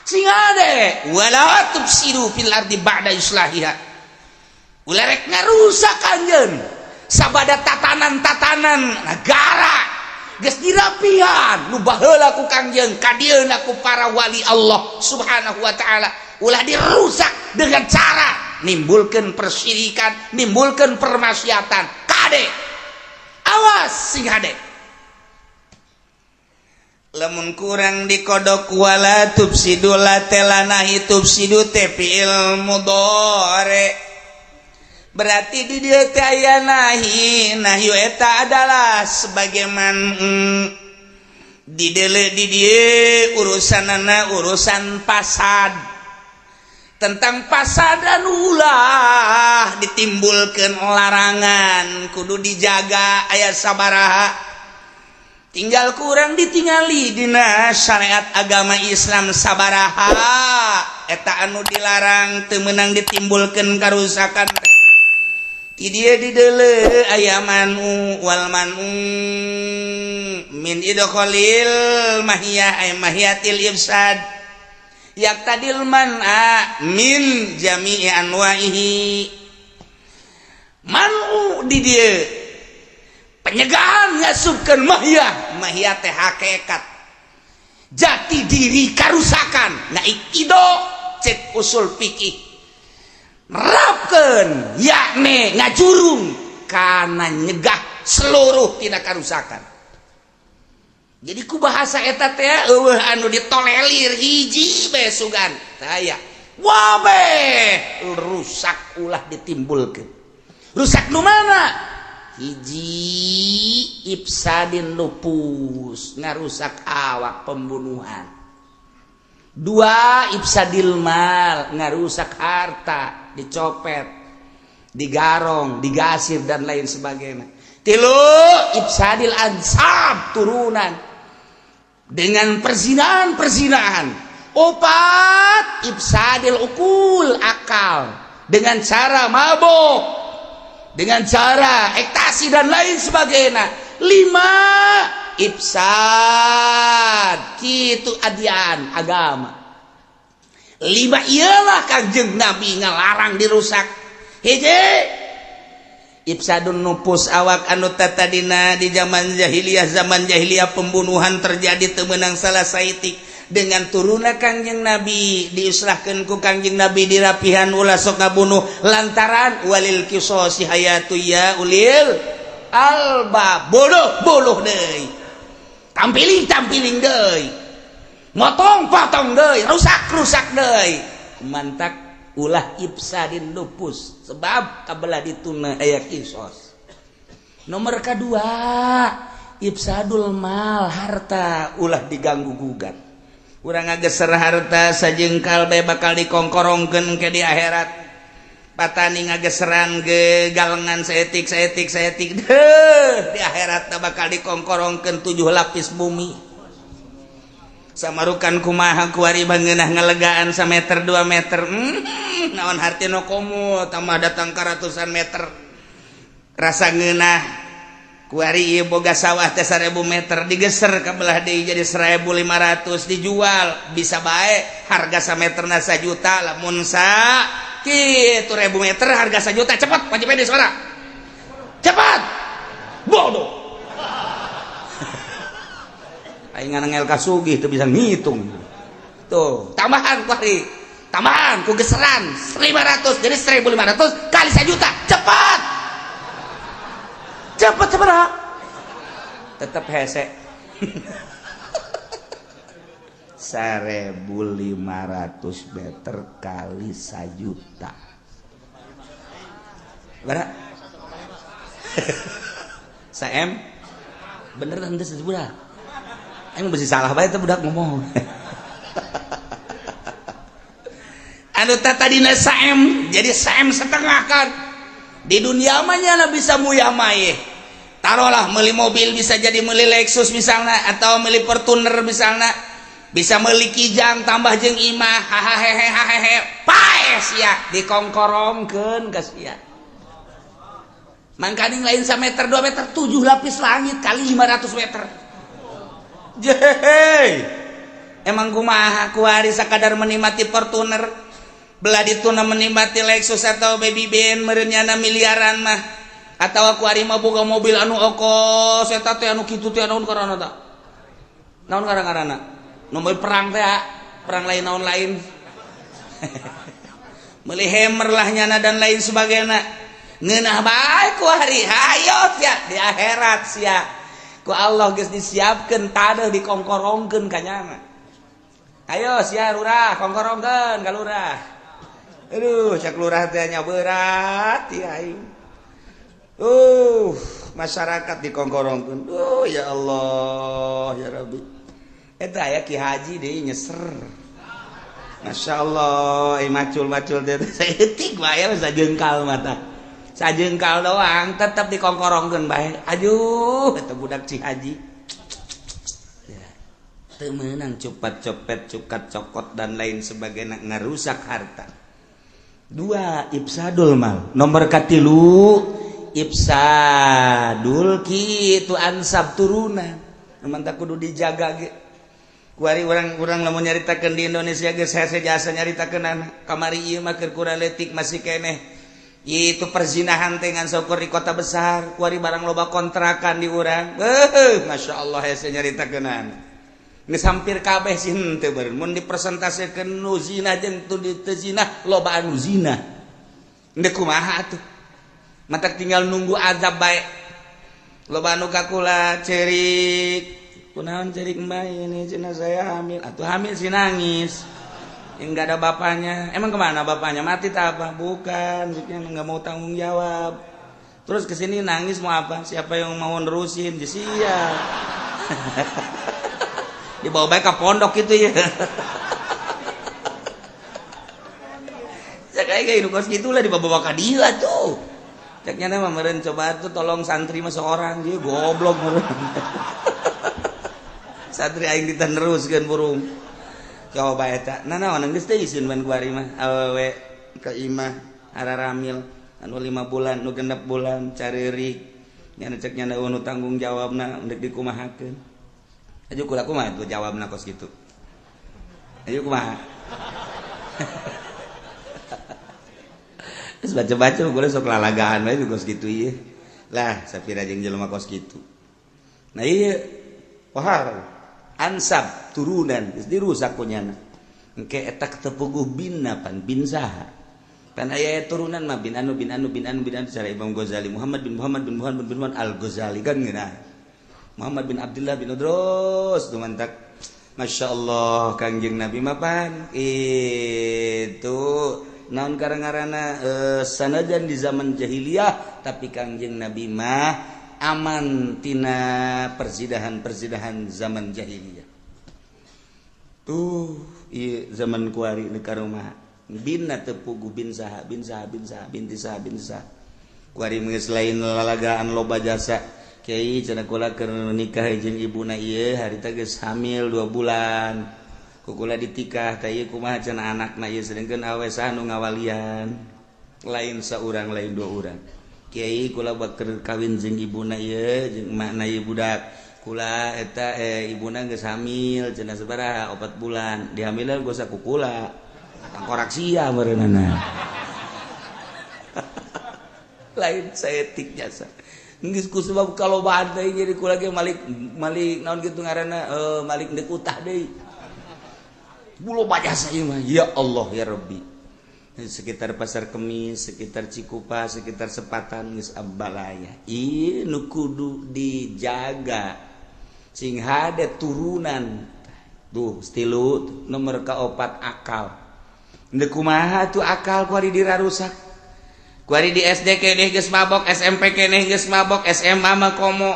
sing ada wala tufsidu fil ardi ba'da islahiha. Ulah rek ngarusak anjeun sabada tatanan-tatanan negara geus dirapihan nu baheula ku Kangjeng, kadieuna ku para wali Allah Subhanahu wa taala. Ulah dirusak dengan cara nimbulkeun persyirikan, nimbulkeun permaksiatan. Kade, awas, sing hade. Lamun kurang dikodok wala tufsidu, la telanahi, tufsidu teh fi'il mudhari, berarti di dieu teh aya nahi. Nahyu eta adalah sebagaimana di dele di dieu urusanana urusan pasad, tentang pasad anu ulah ditimbulkan larangan, kudu dijaga. Aya sabaraha, tinggal kurang ditingali dina syariat agama Islam sabaraha eta anu dilarang, teu meunang ditimbulkan karusakan. Ti dieu didele aya man'u. Wal man'u min idkhalil mahiyah ay mahiyatil ifsad yaqtadil man'a min jami'i anwa'ihi. Man'u di dieu penyegahan ngasupkeun mahiyah. Mahiyah teh hakikat jati diri karusakan. Nah, ido cek usul fikih nerapkeun, yakni ngajurung kana nyegah seluruh tina karusakan. Jadi ku bahasa eta teh eueuh anu ditolelir, hiji bae sugan taya wabe rusak ulah ditimbulkeun. Rusak nu mana? Hiji, ifsadin nufus, ngarusak awak, pembunuhan. Dua, ifsadil mal, ngarusak harta, dicopet, digarong, digasir, dan lain sebagainya. Tilu, ifsadil ansab, turunan dengan perzinahan perzinahan. Opat, ifsadil uqul, akal, dengan cara mabok, dengan cara ekstasi, dan lain sebagainya. Lima, ifsad kitu adian agama. Lima iyalah Kangjeng Nabi ngalarang dirusak. Hiji, ifsadun nufus, awak anu tatadina di zaman jahiliyah. Zaman jahiliyah pembunuhan terjadi, teu meunang salah saitik. Dengan turunna Kangjeng Nabi, diislahkeun ku Kangjeng Nabi, dirapihan, ulah sok ngabunuh lantaran walil qisasi hayatu ya ulil alba. Bodoh buluh deui, tampiling tampiling deui, motong potong deui, rusak rusak deui. Mantak ulah ifsadin nufus, sebab kabelah dituna aya kisos. Nomor kedua, ifsadul mal, harta ulah diganggu gugat. Urang ngageser harta sajengkal bae bakal dikongkorongkeun ke di akhirat. Patani ngageseran ge galengan saetik saetik saetik deh, di akhirat bakal dikongkorongkeun tujuh lapis bumi. Samarukan kumaha kuari bangeunah ngalegaan sameter 2 meter, naon hartina komo tambah datang ke ratusan meter rasa ngeunah. Kuari ieu boga sawah teh 1000 meter digeser ka belah deui jadi 1500 dijual bisa bae harga sameterna 1 juta lamun sa kitu 1000 meter harga 1 juta cepat wajib pede suara cepat bodoh aing nganangel kasugih teu bisa ngitung tuh tambahan kuari tambahan ku geseran 500 jadi 1500 kali 1 juta cepat cepat cepat tetap hese 1500 meter kali 1 juta berapa? Saem bener henteu sebudak aing mesti salah bae teh budak ngomong anu tadina saem jadi saem setengah kan di dunia mah nya bisa muyah maye taruhlah meuli mobil bisa jadi meuli Lexus misalnya atau meuli Fortuner misalnya bisa meuli Kijang tambah jeung imah hahaha hahehe paes sia dikongkorongkeun ka sia mangkaning lain sameter 2 meter 7 lapis langit kali 500 meter jehe emang kumaha kuari sakadar menikmati Fortuner belah dituna menikmati Lexus atau Baby Ben meureun miliaran mah atau kuari mah boga mobil anu okos eta teh anu kitu teh naon karana ta naon karana nu mobil perang teh perang lain naon lain meuli Hammer lah nyana dan lain sebagainya ngeunah bae kuari hayo sia di akhirat sia ku Allah geus disiapkeun tadeuh dikongkorongkeun ka nyana ayo sia lurah kongkorongkeun ka lurah aduh cak lurah teh nya berat ya aing masyarakat dikongkorongkeun ya Allah ya Rabbi eta aya Ki Haji deui nyeser Masya Allah macul-macul teh saeutik bae sajengkal mata sajengkal doang tetap dikongkorongkeun bae aduh eta budak Ci Haji ya teu meunang cepat copet cukat cokot dan lain sebagainya ngarusak harta dua ifsadul mal nomor katilu ifsadul kitu ansab turunan mantap kudu dijaga ge kuari urang-urang lamun nyaritakeun di Indonesia geus hese jasa nyaritakeun kamari ieu mah keur kurang leutik masih keneh itu perzinahan teh ngan saukur di kota besar kuari barang loba kontrakan di urang Masya Allah hese nyaritakeun geus hampir kabeh sih henteu beureun mun dipresentasekeun nu zina jeung teu zina loba anu zina Ndek kumaha atuh matak tinggal nunggu azab bae loba anu kakula cerik kunaon cerik mbak ini cina saya hamil atuh hamil sih nangis enggak ada bapaknya emang kemana bapaknya mati tak apa bukan nggak mau tanggung jawab terus kesini nangis mau apa siapa yang mau nerusin sia dibawa baik ke pondok gitu ya saya kayak kayak kos gitulah dibawa ke dia tuh ceknya mah meureun coba tuh tolong santri mah seorang dia goblok meureun santri aing diteneruskeun burung coba eta nah naon geus teh isin ban kuari mah awewe ka imah araramil anu 5 bulan nu 6 bulan careurik nya cek nya nu tanggung jawabna ndek dikumahakeun ayo kula kumaha tuh jawabna kos kitu ayo kumaha terus baca-baca kula sok lalagaan bae kos kitu ieu lah sapira jeung jelema kos kitu nah ieu wahar ansab turunan geus dirusak ku nyana engke eta tepuguh binna pan bin saha pan aya turunan mah bin anu bin anu bin anu bin anu cara Imam Ghazali Muhammad bin Muhammad bin Muhammad bin Muhammad Al Ghazali kan ngeunah Muhammad bin Abdullah bin Udrus tuh mantak Masya Allah Kangjeng Nabi mah pan itu naon karang-karana sanajan di zaman jahiliyah tapi Kangjeng Nabi mah aman tina perzidahan-perzidahan zaman jahiliyah tuh ieu zaman kuari di karumah binna teu puguh bin saha bin saha bin saha bin saha bin saha kuari geus lain lalagaan loba jasa kiai cenah kula keur nikah jeung ibuna ieu harita geus hamil 2 bulan ku kula ditikah ka ieu kumaha cenah anakna ieu sedengkeun awe saha nu ngawalian lain saurang lain dua urang Kiai, kula bakal kawin jeung ibuna ieu, jeung emakna ieu budak kula eta. Eh, ibuna geus hamil cenah. Sabaraha? 4 bulan. Dihamilna geus ku kula, tangkorak sia meureunana. Lain saeutik jasa geus ku sebab kalau deui jadi kula ge malik malik naon kitu ngaranna, malik deuk utah deui. Loba jasa ieu mah, ya Allah ya Rabbi. Sekitar Pasar Kemis, sekitar Cikupa, sekitar Sepatan geus abalaya. Ieu nu kudu dijaga sing hade turunan tuh. Stilu nomor kaopat, akal. Ndek kumaha tuh akal kuari dirarusak? Kuari di SD keneh geus mabok, SMP keneh geus mabok, SMA mah komo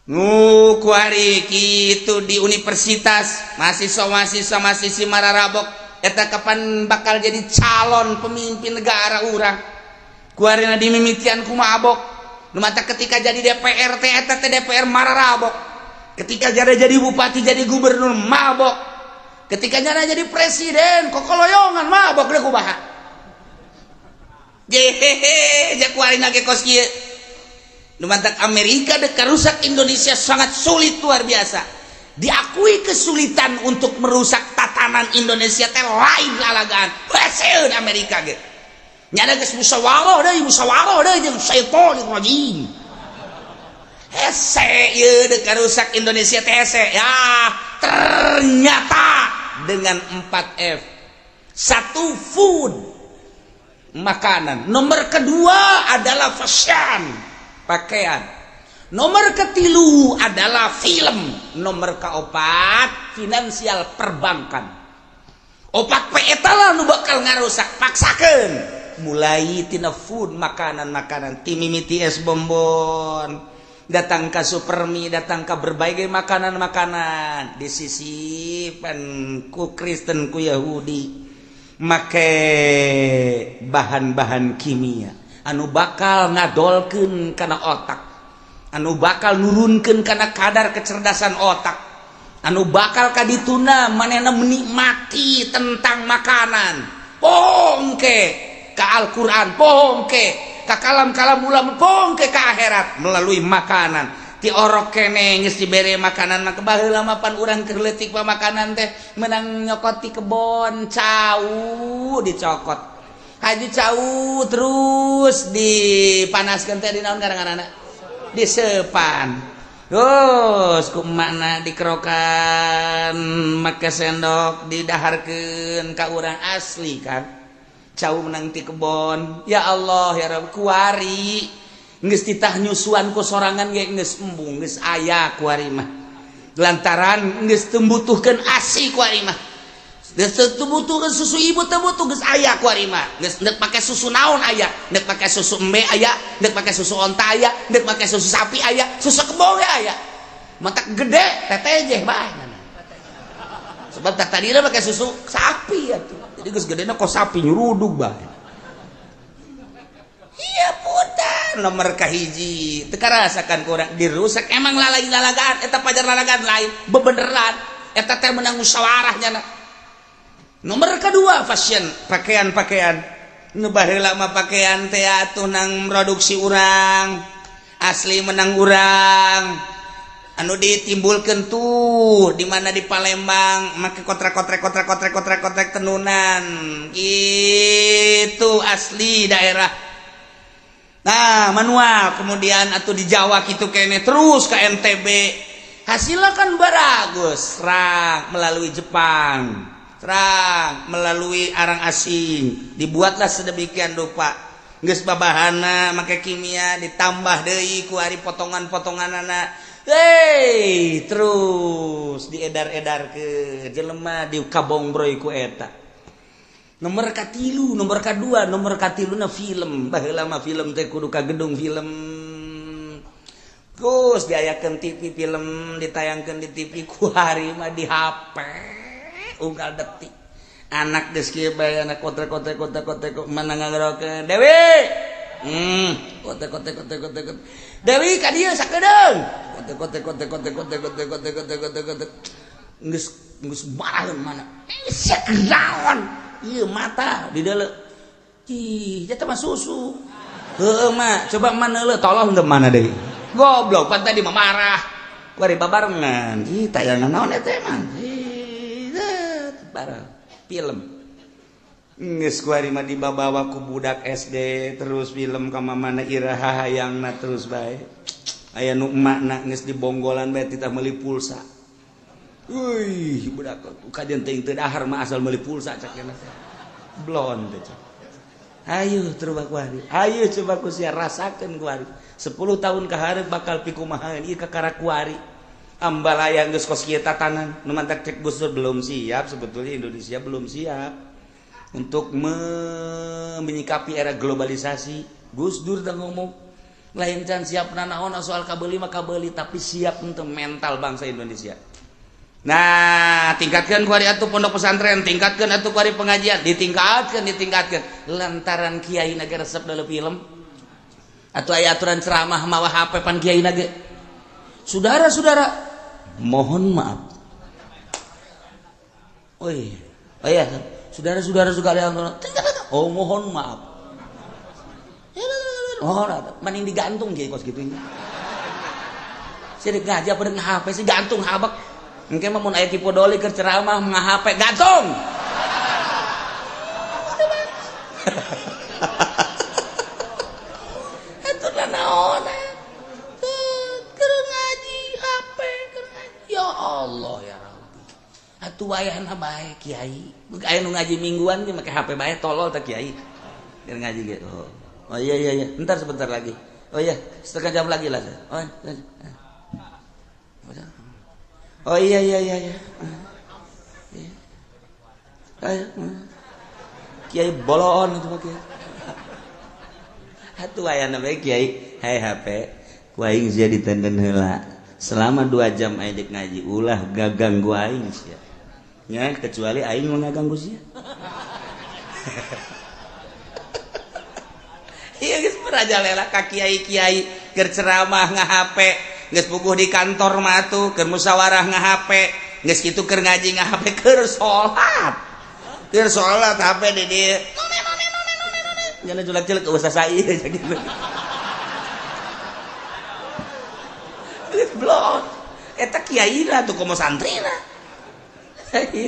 nu kuari kitu. Di universitas mahasiswa, mahasiswa, mahasiswi mararabok. Eta kapan bakal jadi calon pemimpin negara urang? Kuari di mimitian ku mabok. Nu mata ketika jadi DPR teh, eta teh DPR mararabok. Ketika jadi bupati, jadi gubernur, mabok. Ketika nyana jadi presiden, kokoloyongan mabok. Deh, kumaha jehehe ja kuari ge kos kieu. Nu matak Amerika dek rusak Indonesia sangat sulit, luar biasa. Diakui kesulitan untuk merusak tatanan Indonesia teh lain lalagaan. Haseun Amerika ge nyana geus musyawarah deui, musyawarah deui jeung syaitonir rajim. Hese ieu dek rusak Indonesia teh, hese ya. Ternyata dengan 4 F. Satu, food, makanan. Nomor kedua adalah fashion, pakaian. Nomor ketilu adalah film. Nomor keopat, finansial, perbankan. Opat P eta lah nu bakal ngarusak. Paksakan mulai tina food, makanan-makanan, ti mimiti es bonbon, datang ke supermi, datang ke berbagai makanan-makanan di sisi pan ku Kristen, ku Yahudi, make bahan-bahan kimia anu bakal ngadolkeun kana otak, anu bakal nurunkan karena kadar kecerdasan otak, anu bakal kadituna manehna menikmati tentang makanan, pongke ke Al-Quran, pongke ke kalam-kalam ulama, pongke ke akhirat melalui makanan. Ti orok kene geus dibere makanan mah. Baheula mah pan urang keur leutik mah makanan teh menang nyokot ti kebon, cau dicokot, haji cau, terus dipanaskeun teh di naon ngaranna, disepan, terus ku emakna dikerokan make sendok, didaharkeun ka urang. Asli kan cau menang ti kebon. Ya Allah ya Rabb, kuari geus titah nyusuan ku sorangan ge geus embung, geus aya kuari mah, lantaran geus teu butuhkeun ASI kuari mah, geus teu butuhkeun susu ibu, teu butuh, geus aya kuari mah. Geus ndek pake susu naon aya, ndek pake susu embe aya, ndek pake susu onta aya, ndek pake susu sapi aya, susu kebo ge aya. Matak gede tetejeh bae, sebab tak tadi pake susu sapi atuh. Jadi geus gedena kok sapi nyurudug bae. Iya putar nomor kahiji teu karasakan kurang dirusak. Emang lalai lalagaan eta, pajar lalagaan, lain bebeneran eta teh menang musyawarah nyana. Nomor kedua, fashion, pakaian-pakaian. Nu baheula mah pakaian teh atuh nang produksi urang asli, menang urang, anu ditimbulkan tuh di mana, di Palembang, make kotrek kotrek kotrek kotrek kotrek kotrek tenunan itu asli daerah. Nah, manual kemudian atau di Jawa gitu kene, terus ke NTB, hasilnya kan bagus. Serang melalui Jepang, serang melalui arang asing, dibuatlah sedemikian rupa, geus babahana make kimia, ditambah deui ku ari potongan-potonganana. Hei, terus diedar-edar ke jelema, di kabongbroy ku eta. Nomor katilu, nomor kedua, nomor katilu na film. Baheula mah film teh kudu ka gedung film, terus diayakeun TV, film ditayangkeun di TV. Ku hari mah di HP unggal detik. Anak geus kieu bae, anak kotrek kotrek kotrek kotrek, mana ngagerokeun, "Dewi." Kotrek kotrek kotrek kotrek kotrek. "Dewi, ka dieu sakedeung." Kotrek kotrek kotrek kotrek kotrek kotrek kotrek kotrek kotrek kotrek. Geus geus maraheun mana. Sia kenaon? Ieu mata di dalam. Ih, eta mah susu. Heueuh mah, coba mana leuleuh tolong teu mana deui. Goblok pan tadi mah marah. Kuari babarengan. Ih, tayangan naon eta emang? Ih, bareng film. Geus kuari mah dibabawa ku budak SD terus film ka mamana iraha hayangna terus bae. Aya nu emakna geus dibonggolan bae titah meuli pulsa. Wih, budak kajian teuing teu dahar mah asal meuli pulsa cak teh. Blon teh cak. Ayo coba kuari. Ayo coba ku sia rasakeun kuari. 10 tahun ka hareup bakal pikumahaeun ieu kakara kuari. Ambalaya geus kos kieu tatanan. Nu mantak cek Gus Dur belum siap, sebetulnya Indonesia belum siap untuk menyikapi era globalisasi. Gus Dur teh ngomong lain can siap nanaon soal kabeuli mah kabeuli, tapi siap untuk mental bangsa Indonesia. Nah, tingkatkan kuari atuh pondok pesantren, tingkatkan atuh kuari pengajian, ditingkatkan, ditingkatkan. Lantaran kiai naga resep dalam film atau aya aturan ceramah mawa HP pan kiai naga. Saudara-saudara, mohon maaf. Oh iya, oh iya, saudara-saudara sekalian, oh mohon maaf. Oh, mending digantung kiai kos gitu. Sih ngaji apa dengan HP sih gantung habak. Engke mah mun aya Ki Podoli keur ceramah nga-HP gantung. Atuh naon keur ngaji HP keur ngaji. Ya Allah ya Rabbi. Atuh wayahna bae kiai. Aya nu ngaji mingguan ge make HP bae tolol teh kiai. Keur ngaji ge. Oh. Oh iya iya iya, entar sebentar lagi. Oh iya, setengah jam lagi lah. Oh. Oh iya iya iya iya. Ayo. Kiai bolon itu mah kiai. Atuh aya bae kiai, hai HP, ku aing sia ditenden heula. Selama 2 jam aing dek ngaji ulah gaganggu aing sia. Nya kecuali aing mau ngaganggu sia. Iya geus merajalela ka kiai-kiai keur ceramah nga-HP. Geus puguh di kantor mah atuh keur musyawarah nga-HP, geus kitu keur ngaji nga-HP, keur salat. Keur salat HP di dieu. Nyana julak-julak eueuh sasai gitu. Geus blok. Eta kiai lah tuh komo santrina.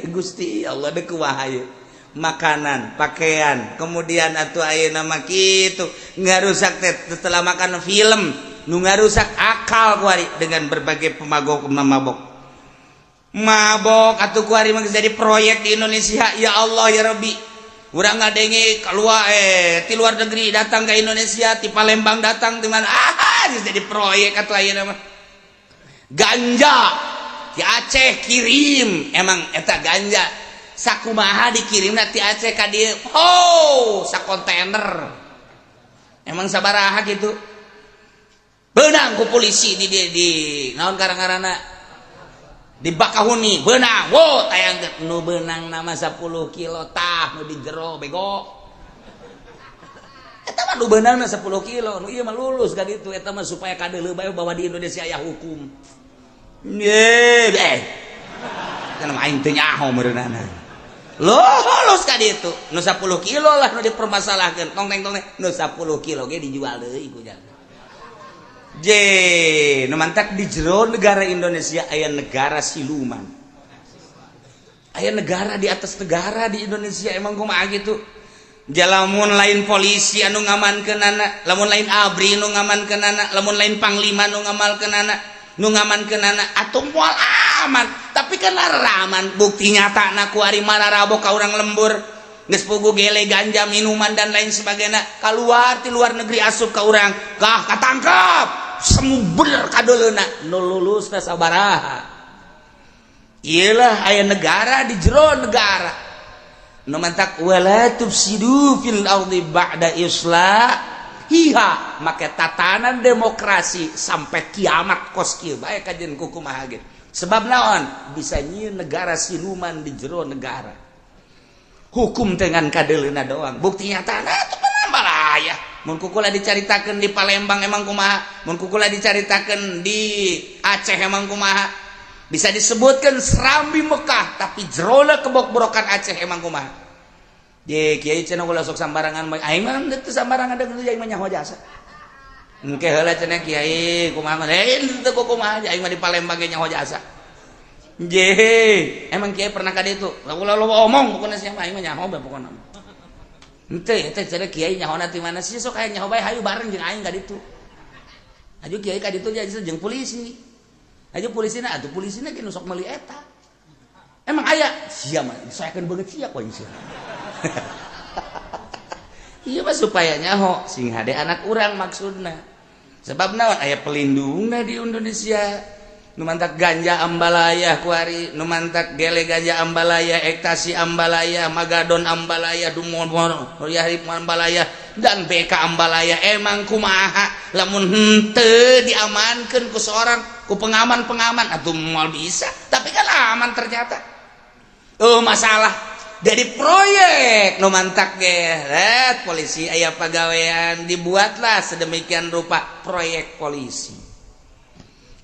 Gusti Allah deuk kumaha ieu. Makanan, pakaian, kemudian atuh ayeuna mah kitu ngarusak teh setelah makan film nu ngarusak akal kuari dengan berbagai pemabok mabok mabok atuh kuari mah jadi proyek di Indonesia. Ya Allah ya Rabbi, urang ngadenge keluar ti luar negeri datang ke Indonesia, ti Palembang datang ti mana, ah jadi proyek atuh ayeuna mah ganja di Aceh kirim, emang eta ganja sakumaha dikirimna ti Aceh ka dieu, oh sakontainer emang sabaraha gitu. Benang ku polisi di naon karang-karana di Bakahuni benang, wo tayang nu benang nama 10 kilo tah nu di jero bego. Eta mah nu beunangna 10 kilo, nu ieu mah lulus ka ditu eta mah supaya kadeuleu bae bahwa di Indonesia aya hukum. Ye, kana mah aing teu nyaho meureunana. Lulus ka ditu, nu 10 kilo lah nu dipermasalahkeun, tong teng tong nu 10 kilo ge dijual deui ku jalma. J, nu mantak di jero negara Indonesia aya negara siluman. Aya negara di atas negara di Indonesia emang kumaha gitu. Lamun lain polisi anu ngamankeunana, lamun lain ABRI nu ngamankeunana, lamun lain panglima nu ngamalkeunana, nu ngamankeunana atuh moal aman. Tapi kan aman bukti nyata na kuari mararabo ka urang lembur. Geus puguh gele ganja minuman dan lain sebagainya keluar ti luar negeri asup ka urang, kah katangkap. Semu bener kadoleuna nu lulus teh sabaraha. Iyalah aya negara di jero negara nu mantak wala tufsidu fil ardi ba'da islahiha, make tatanan demokrasi sampai kiamat kos kieu bae kajian kumaha ge. Sebab naon bisa nyieun negara siluman di jero negara. Hukum dengan kadeleuna doang. Bukti nyata nah itu balaya. Mun kukula dicaritakeun di Palembang emang kumaha, mun kukula dicaritakeun di Aceh emang kumaha. Bisa disebutkan Serambi Mekah, tapi jerona kebok-borokan Aceh emang kumaha. Ye kiai cenah ulah sok sambarangan, aing mah teu sambarangan deuk aing mah nyaho jasa. Engke heula cenah kiai kumaha mah, teu kumaha aing mah di Palembang ge nyaho jasa. Je, emang kiai pernah ka ditu? Ulah loba omong pokona sia mah aing mah nyaho bae pokona. Henteu eta cenah kiai nyahona ti mana sih sok aya nyaho bae hayu bareng jeung aing ka ditu. Aju kiai ka ditu jeung polisi. Aju polisina atuh polisina ge nu sok meuli eta. Emang aya sia mah disoekeun beungeut sia ku aing sia. Iya mah supaya nyaho sing hade anak urang maksudna. Sebab naon aya pelindungna di Indonesia. Nu mantak ganja ambalaya kuari, nu mantak gele ganja ambalaya, ekstasi ambalaya, magadon ambalaya, dumon yahib ambalaya dan BK ambalaya. Emang kumaha lamun henteu diamankeun ku seorang ku pengaman-pengaman atuh moal bisa. Tapi kan aman ternyata. Oh masalah dari proyek nu mantak ge polisi aya pagawean dibuatlah sedemikian rupa proyek polisi.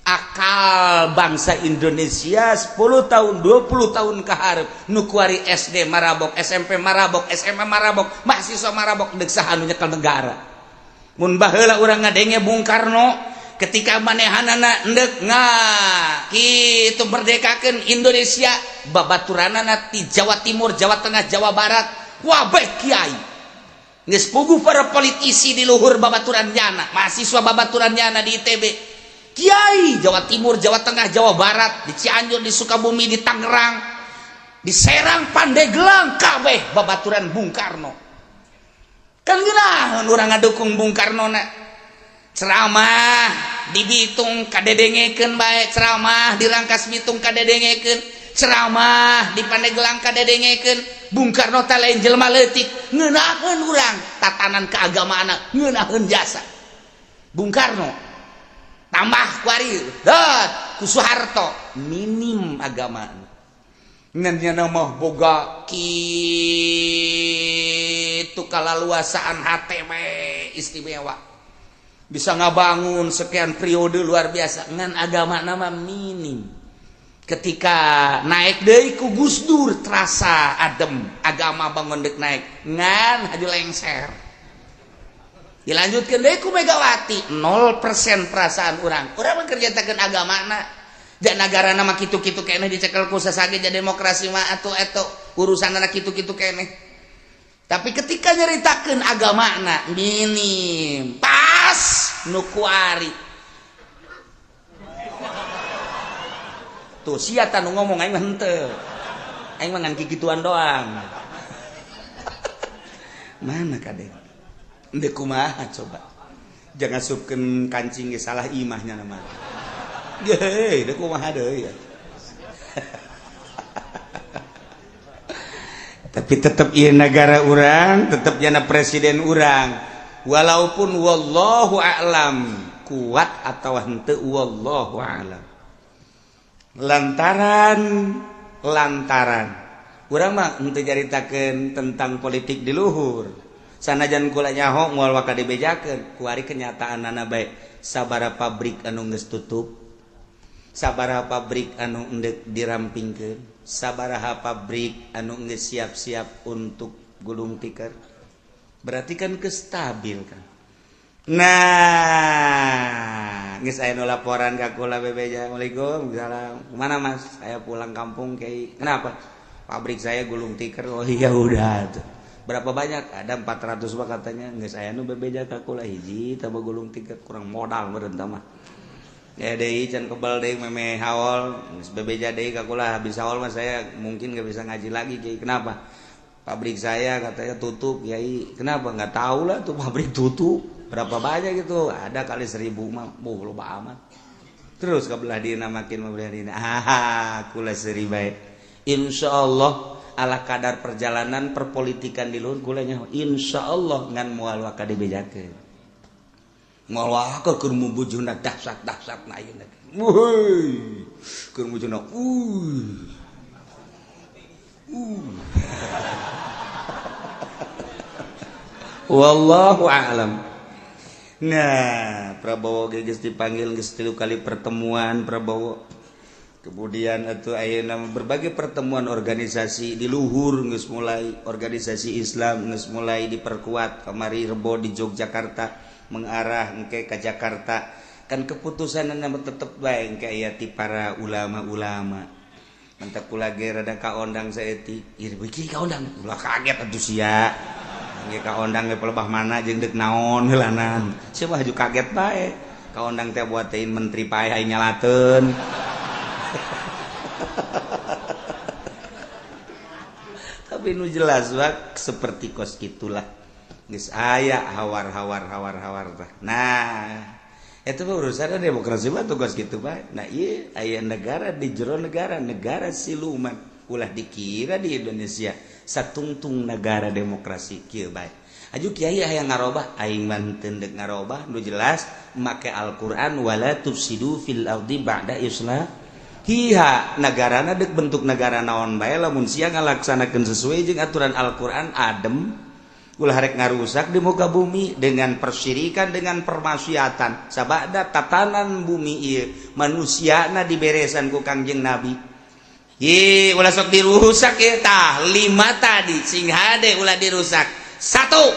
Akal bangsa Indonesia 10 tahun 20 tahun ke hareup nu kuari SD marabok, SMP marabok, SMA marabok, mahasiswa marabok deuk saha anu nyekel negara. Mun baheula urang ngadenge Bung Karno ketika manehanana endek nga kitu merdekakeun Indonesia babaturanana ti Jawa Timur, Jawa Tengah, Jawa Barat wabeh kiai. Geus puguh para politisi di luhur babaturan nyana, mahasiswa babaturan nyana di ITB. Kiai Jawa Timur, Jawa Tengah, Jawa Barat, di Cianjur, di Sukabumi, di Tangerang, di Serang, Pandeglang kabeh babaturan Bung Karno. Kan geunaheun urang ngadukung Bung Karno na. Ceramah di Bitung kadedengekeun bae, ceramah di Rangkas Bitung kadedengekeun, ceramah di Pandeglang kadedengekeun. Bung Karno teh lain jelema leutik, ngeunaheun urang tatanan keagamaan, ngeunaheun jasa. Bung Karno tambah kuari dat ku Soeharto minim agama. Ngan nya mah boga kitu kalaluasaan HTW istimewa. Bisa ngabangun sekian periode luar biasa ngan agama nama minim. Ketika naik deui ku Gus Dur terasa adem agama bangun dek naik ngan haju lengser. Dilanjutkan deui ku Megawati 0% perasaan urang. Urang mah kerjatakeun agamana. Dan negara nama kitu-kitu keneh dicekel ku sasage jadi demokrasi mah atuh eta urusanna kitu-kitu keneh. Tapi ketika nyeritakeun agamana minim pas nu kuari. Tuh sia tah nu ngomong aing mah henteu. Aing mah ngan kikituan doang. Mana kadek? Ndek kumaha coba. Jangan asupkeun kancing ge salah imahnya nama. Geuh, deuk kumaha deui ya. Tapi tetep ieu negara urang, tetep jana presiden urang. Walaupun wallahu a'lam kuat atau henteu wallahu a'lam. Lantaran urang mah henteu nyaritakeun tentang politik di luhur. Sanajan kula nyaho moal waka dibejakeun, kuari kenyataanana bae sabaraha pabrik anu geus tutup, sabaraha pabrik anu endek dirampingkeun, sabaraha pabrik anu geus siap-siap untuk gulung tikar. Berarti kan kestabil kan. Nah, geus aya nu laporan ka kula bebeja, Assalamualaikum, salam. Kemana Mas? Saya pulang kampung kiai. Kenapa? Pabrik saya gulung tikar. Oh iya udah tuh. Berapa banyak? Ada 400 pak katanya. Geus aya nu bebeja ka kula hiji tambah gulung tikar kurang modal meureun tah mah. Ya deui can kebal deui meme haol, geus bebeja deui ka kula habis haol mah saya mungkin gak bisa ngaji lagi kiai. Kenapa? Pabrik saya katanya tutup kiai. Kenapa? Nggak tahu lah tuh pabrik tutup. Berapa banyak gitu? Ada kali 1000 mah. Boh loba amat. Terus ke belah dina makin belah dina. Ah, kula seuri bae. Insyaallah ala kadar perjalanan perpolitikan di luhur kulanya insyaallah ngan moal waka dibejakeun. Moal waka keur mubujuna dahsyat-dahsyatna ayeuna. Wuih. Keur mubujuna Wallahu a'lam. Nah, Prabowo ge geus dipanggil geus 3 kali pertemuan Prabowo. Kemudian atuh ayeuna berbagai pertemuan organisasi di luhur geus mulai, organisasi Islam geus mulai diperkuat. Kamari Rebo di Yogyakarta mengarah engke ka Jakarta, kan keputusan nama tetep bae engke aya ti para ulama-ulama. Mantak kula ge rada kaondang saeutik. Ieu beuki kaondang, ulah kaget atuh sia. Engke kaondang ge pelebah mana jeung deuk naon heulanan. Sia mah haju kaget bae. Kaondang teh buatein menteri pae aing nyalateun. Tapi nu jelas wak seperti kos gitulah geus aya hawar-hawar hawar-hawar tah. Nah, itu mah urusan demokrasi mah tugas gitu bae. Nah, ieu aya negara di jero negara, negara siluman. Ulah dikira di Indonesia satungtung negara demokrasi kieu bae. Aju kiai aya ngarobah, aing mah teu deuk ngarobah, nu jelas make Al-Qur'an wala tufsidu fil ardi ba'da islah. Hiha negarana dek bentuk negara naon bae lamun sia ngalaksanakeun sesuai jeung aturan Al-Qur'an adem, ulah rek ngarusak di muka bumi dengan persyirikan, dengan permaksiatan. Sabada tatanan bumi ieu manusiana diberesan ku Kangjeng Nabi. Ye ulah sok dirusak ieu tah lima tadi sing hade ulah dirusak. Satu,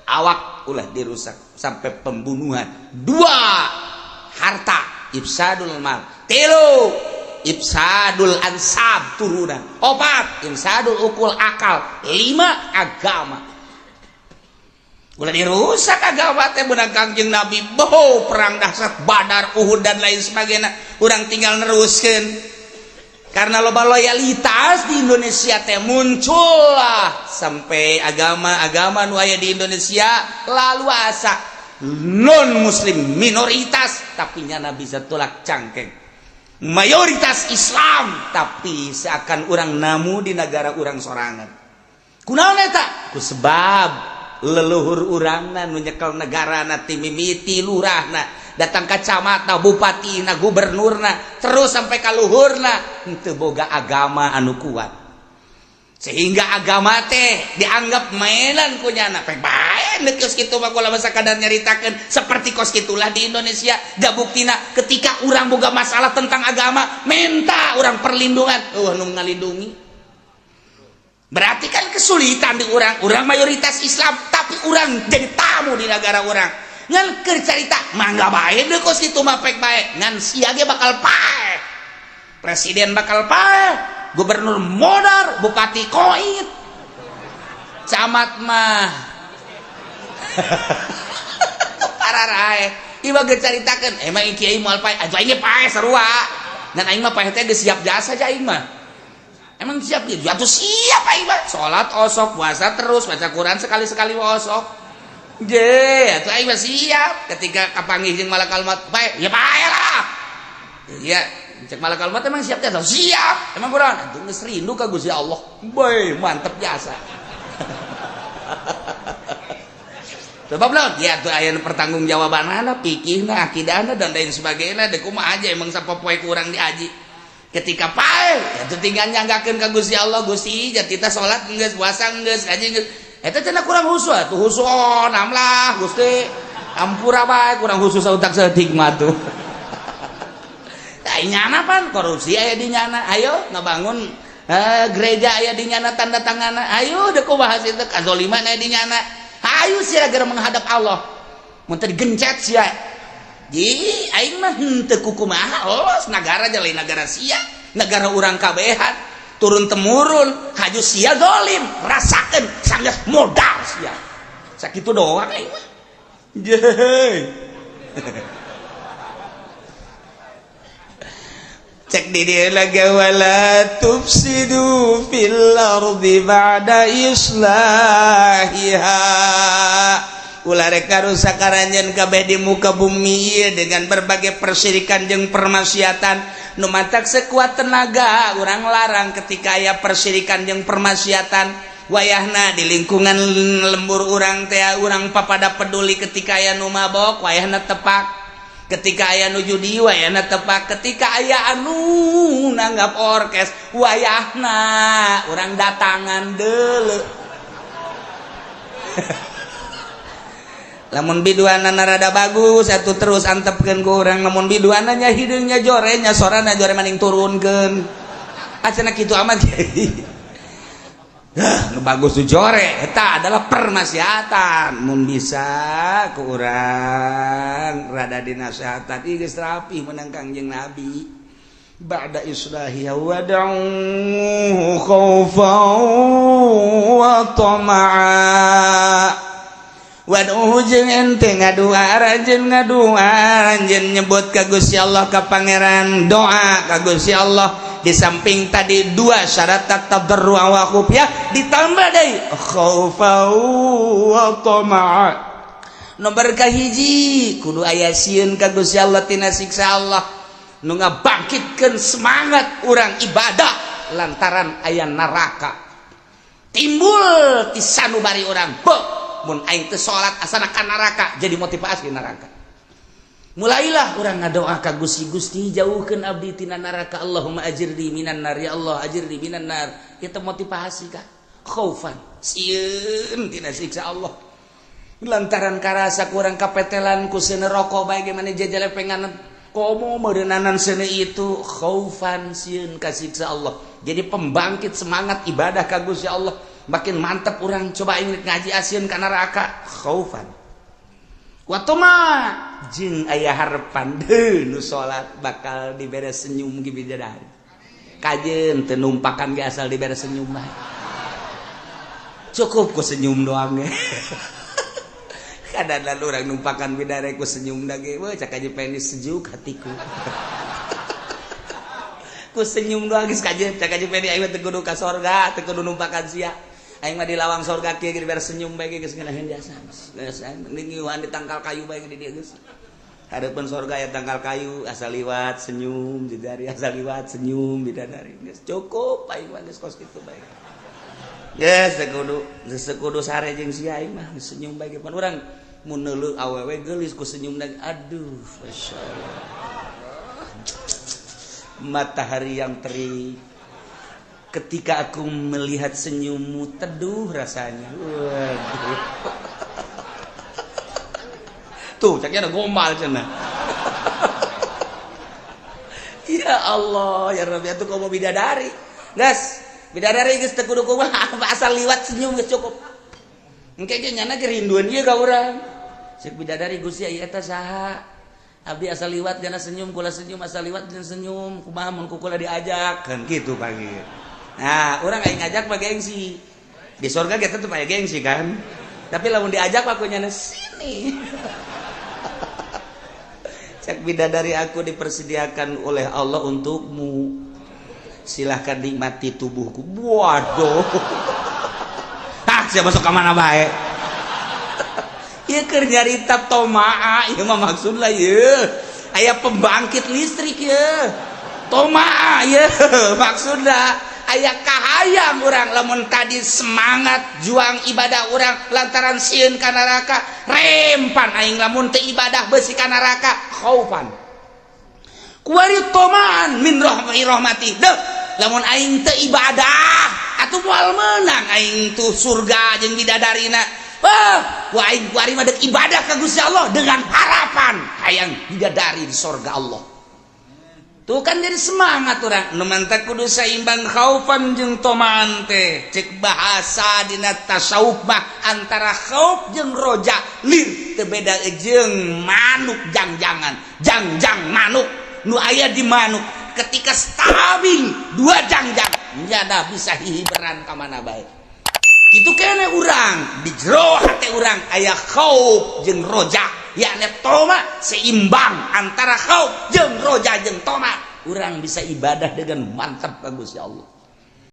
awak ulah dirusak sampai pembunuhan. Dua, harta ifsadul mal. Tilu, ifsadul ansab turunan. Opat, ifsadul ukul akal. Lima, agama. Ulah dirusak agama teh beunang Kangjeng Nabi. Boho perang dahsyat Badar, Uhud dan lain sebagainya. Urang tinggal neruskeun. Karena loba loyalitas di Indonesia teh muncullah sampai agama-agama nu aya di Indonesia lalu asa non muslim minoritas tapi nyana bisa tolak cangkeng. Mayoritas Islam tapi seakan orang namu di negara orang sorangan. Kunaon eta? Ku sebab leluhur urangna nu nyekel negarana ti mimiti lurahna datang ka camatna, bupatina, gubernurna, terus sampai ka luhurna henteu boga agama anu kuat. Sehingga agama teh dianggap mainan ku nyana. Pek bae geus kitu mah kula sakadar nyaritakeun seperti kos kitulah di Indonesia. Da buktina ketika urang boga masalah tentang agama minta urang perlindungan, eueuh nu ngalindungi. Berarti kan kesulitan di urang, urang mayoritas Islam tapi urang jadi tamu di negara urang. Ngan keur carita mangga bae deui kos kitu mah pek bae, ngan sia ge bakal paeh. Presiden bakal paeh, gubernur modar, bupati koit, camat mah pararae. Ieu mah geus caritakeun, emang kiai moal paeh, atuh aing ge paeh sarua. Ngan aing mah paeh teh geus siap jasa aja aing mah. Emang siap gitu? Atuh siap aing mah. Salat osok, puasa terus, baca Quran sekali-sekali osok. Je, atuh aing mah siap ketika kapanggih jeung malakal maut, paeh, ya paeh lah. Ya, cek malakal maut emang siap jasa? Siap. Emang kurang? Atuh geus rindu ka Gusti Allah. Bae, mantep jasa. Sebab lawan, ya tuh aya pertanggungjawabanana, fikihna, akidahna dan lain sebagainya. Deuk kumaha aja emang sapopoe kurang diaji. Ketika paeh, ya tuh tinggal nyanggakeun ka Gusti Allah, Gusti, jati kita salat geus, puasa geus, ngaji geus. Eta cenah kurang khusyuk atuh khusyuk namlah Gusti. Ampura bae kurang khusyuk sautak saeutik mah tuh. Nyana pan korupsi aya di nyana, ayo ngabangun gereja aya di nyana tanda tangan, ayo deuk kumaha itu kazoliman aya di nyana, ayo sia geura menghadap Allah mun teu digencet sia. Ji aing mah henteu kukumaha los nagara lain nagara sia, nagara urang kabehan turun temurun haju sia zalim rasakeun sanggeus modal sia sakitu doang aing mah. Jehe. Cek di dia lagi wala tufsidu fil ardi ba'da islahiha. Ulah rek ngarusak karanjeun kabeh di muka bumi ieu dengan berbagai persyirikan jeung permaksiatan. Nu matak sekuat tenaga urang larang ketika aya persyirikan jeung permaksiatan. Wayahna di lingkungan lembur urang teh urang papada peduli ketika aya nu mabok wayahna tepak. Ketika aya nu judi wayahna tepak, ketika aya anu nanggap orkes wayahna urang datangan deuleu. Lamun biduanana rada bagus atuh terus antepkeun ku urang. Lamun biduanana hideungnya jore, nya sorana jore, maning turunkeun. Acenah kitu amat. Hah, nu bagus tuh jore. Eta adalah permaksiatan. Mun bisa ku urang rada dinasehatan, ih, geus rapi menang Kangjeng Nabi. Ba'da islahiha wad'uhu khaufan wa tama'a. Wad'uhu jeung ente ngadua, anjeun ngadua, anjeun nyebut ka Gusti Allah, ka Pangeran, doa ka Gusti Allah. Di samping tadi dua syarat tadarru wa khufyah, ditambah deui khaufan wa tama'a. Nomor kahiji kudu aya sieun ka Gusti Allah tina siksa Allah, nu ngabangkitkeun semangat urang ibadah lantaran aya neraka. Timbul ti sanubari urang, beuh, mun aing teu salat asana ka neraka, jadi motivasi neraka. Mulailah urang ngadoa ka Gusti, "Gusti, jauhkeun abdi tina neraka. Allahumma ajirni minan nar, ya Allah, ajirni minan nar." Itu motivasi ka khaufan, sieun tina siksa Allah lantaran karasa kurang kapetelan ku seuneu rokok bae, gimana jajalepengan komo meureunanan seuneu. Itu khaufan, sieun ka siksa Allah, jadi pembangkit semangat ibadah ka Gusti Allah. Makin mantap urang coba ingin ngaji asieun ka neraka, khaufan wa tama, jeung aya harapan deuh, nu salat bakal dibere senyum ge bidadari. Kajeun teu numpakan ge, asal dibere senyum mah cukup ku senyum doang ge. Kadang lalu orang numpakan bidadari ku senyum dage, wah, cak aja penis sejuk hatiku ku senyum doang geus. Kajeun cak aja penis, aing teu kudu ka sorga, teu kudu numpakan sia, aing mah di lawang sorga kieu dibere senyum bae geus ngeunaheun jasa. Geus ngiuhan di tangkal kayu bae di dieu, geus hareupeun sorga ya tangkal kayu, asal liwat senyum bidadari, asal liwat senyum bidadari, geus cukup aing mah, geus kos kitu bae. Geus teu kudu, geus teu kudu sare jeung sia, aing mah senyum bae. Pan urang mun neuleuh awewe geulis ku senyum lagi, aduh, masyaallah, matahari yang terik ketika aku melihat senyummu, teduh rasanya. Waduh, tuh caknya ada gombal cenah. Ya Allah, ya Rabbi, atuh komo bidadari geus, bidadari geus teu kudu kumaha, asal liwat senyum geus cukup. Engke ge nyana ge rinduan ieu ka urang. Cek bidadari, "Gusti, ieu eta saha? Abdi asal liwat jana senyum, kula senyum, asal liwat jana senyum. Kumaha mun ku kula diajak?" Kan kitu pagi. Nah, urang aing ngajak mah gengsi. Di surga kita tetep aya gengsi kan. Tapi lamun diajak mah nyana sini. Cek bidadari, "Aku dipersediakan oleh Allah untukmu. Silahkan nikmati tubuhku." Waduh. Hah, siapa masuk ke mana bae? Ieu keur nyarita tomaa, ieu mah maksudna ieu. Aya pembangkit listrik ieu. Tomaa ieu maksudna aya kahayang urang. Lamun tadi semangat juang ibadah urang lantaran sieun ka neraka, rempan aing lamun teu ibadah beusi ka neraka, khaufan. Kuari tomaan min rahmati deuh, lamun aing teu ibadah atuh moal meunang aing tuh surga jeung bidadarina. Wah, ku aing kuari mah deuk ibadah ka Gusti Allah dengan harapan hayang bidadari di sorga Allah. Tuh kan jadi semangat urang. Nu mantak kudu saimbang khaufan jeung tomaan teh. Cek bahasa dina tasawuf mah antara khauf jeung roja lir teu beda jeung manuk jangjangan. Jangjang manuk nu aya di manuk ketika stabil dua jangjang nyada bisa hihiberan ka mana bae. Kitu kene urang di jero hate urang aya khauf jeung roja, yakni toma, seimbang antara khauf jeung roja jeung toma, urang bisa ibadah dengan mantap ka Gusti Allah.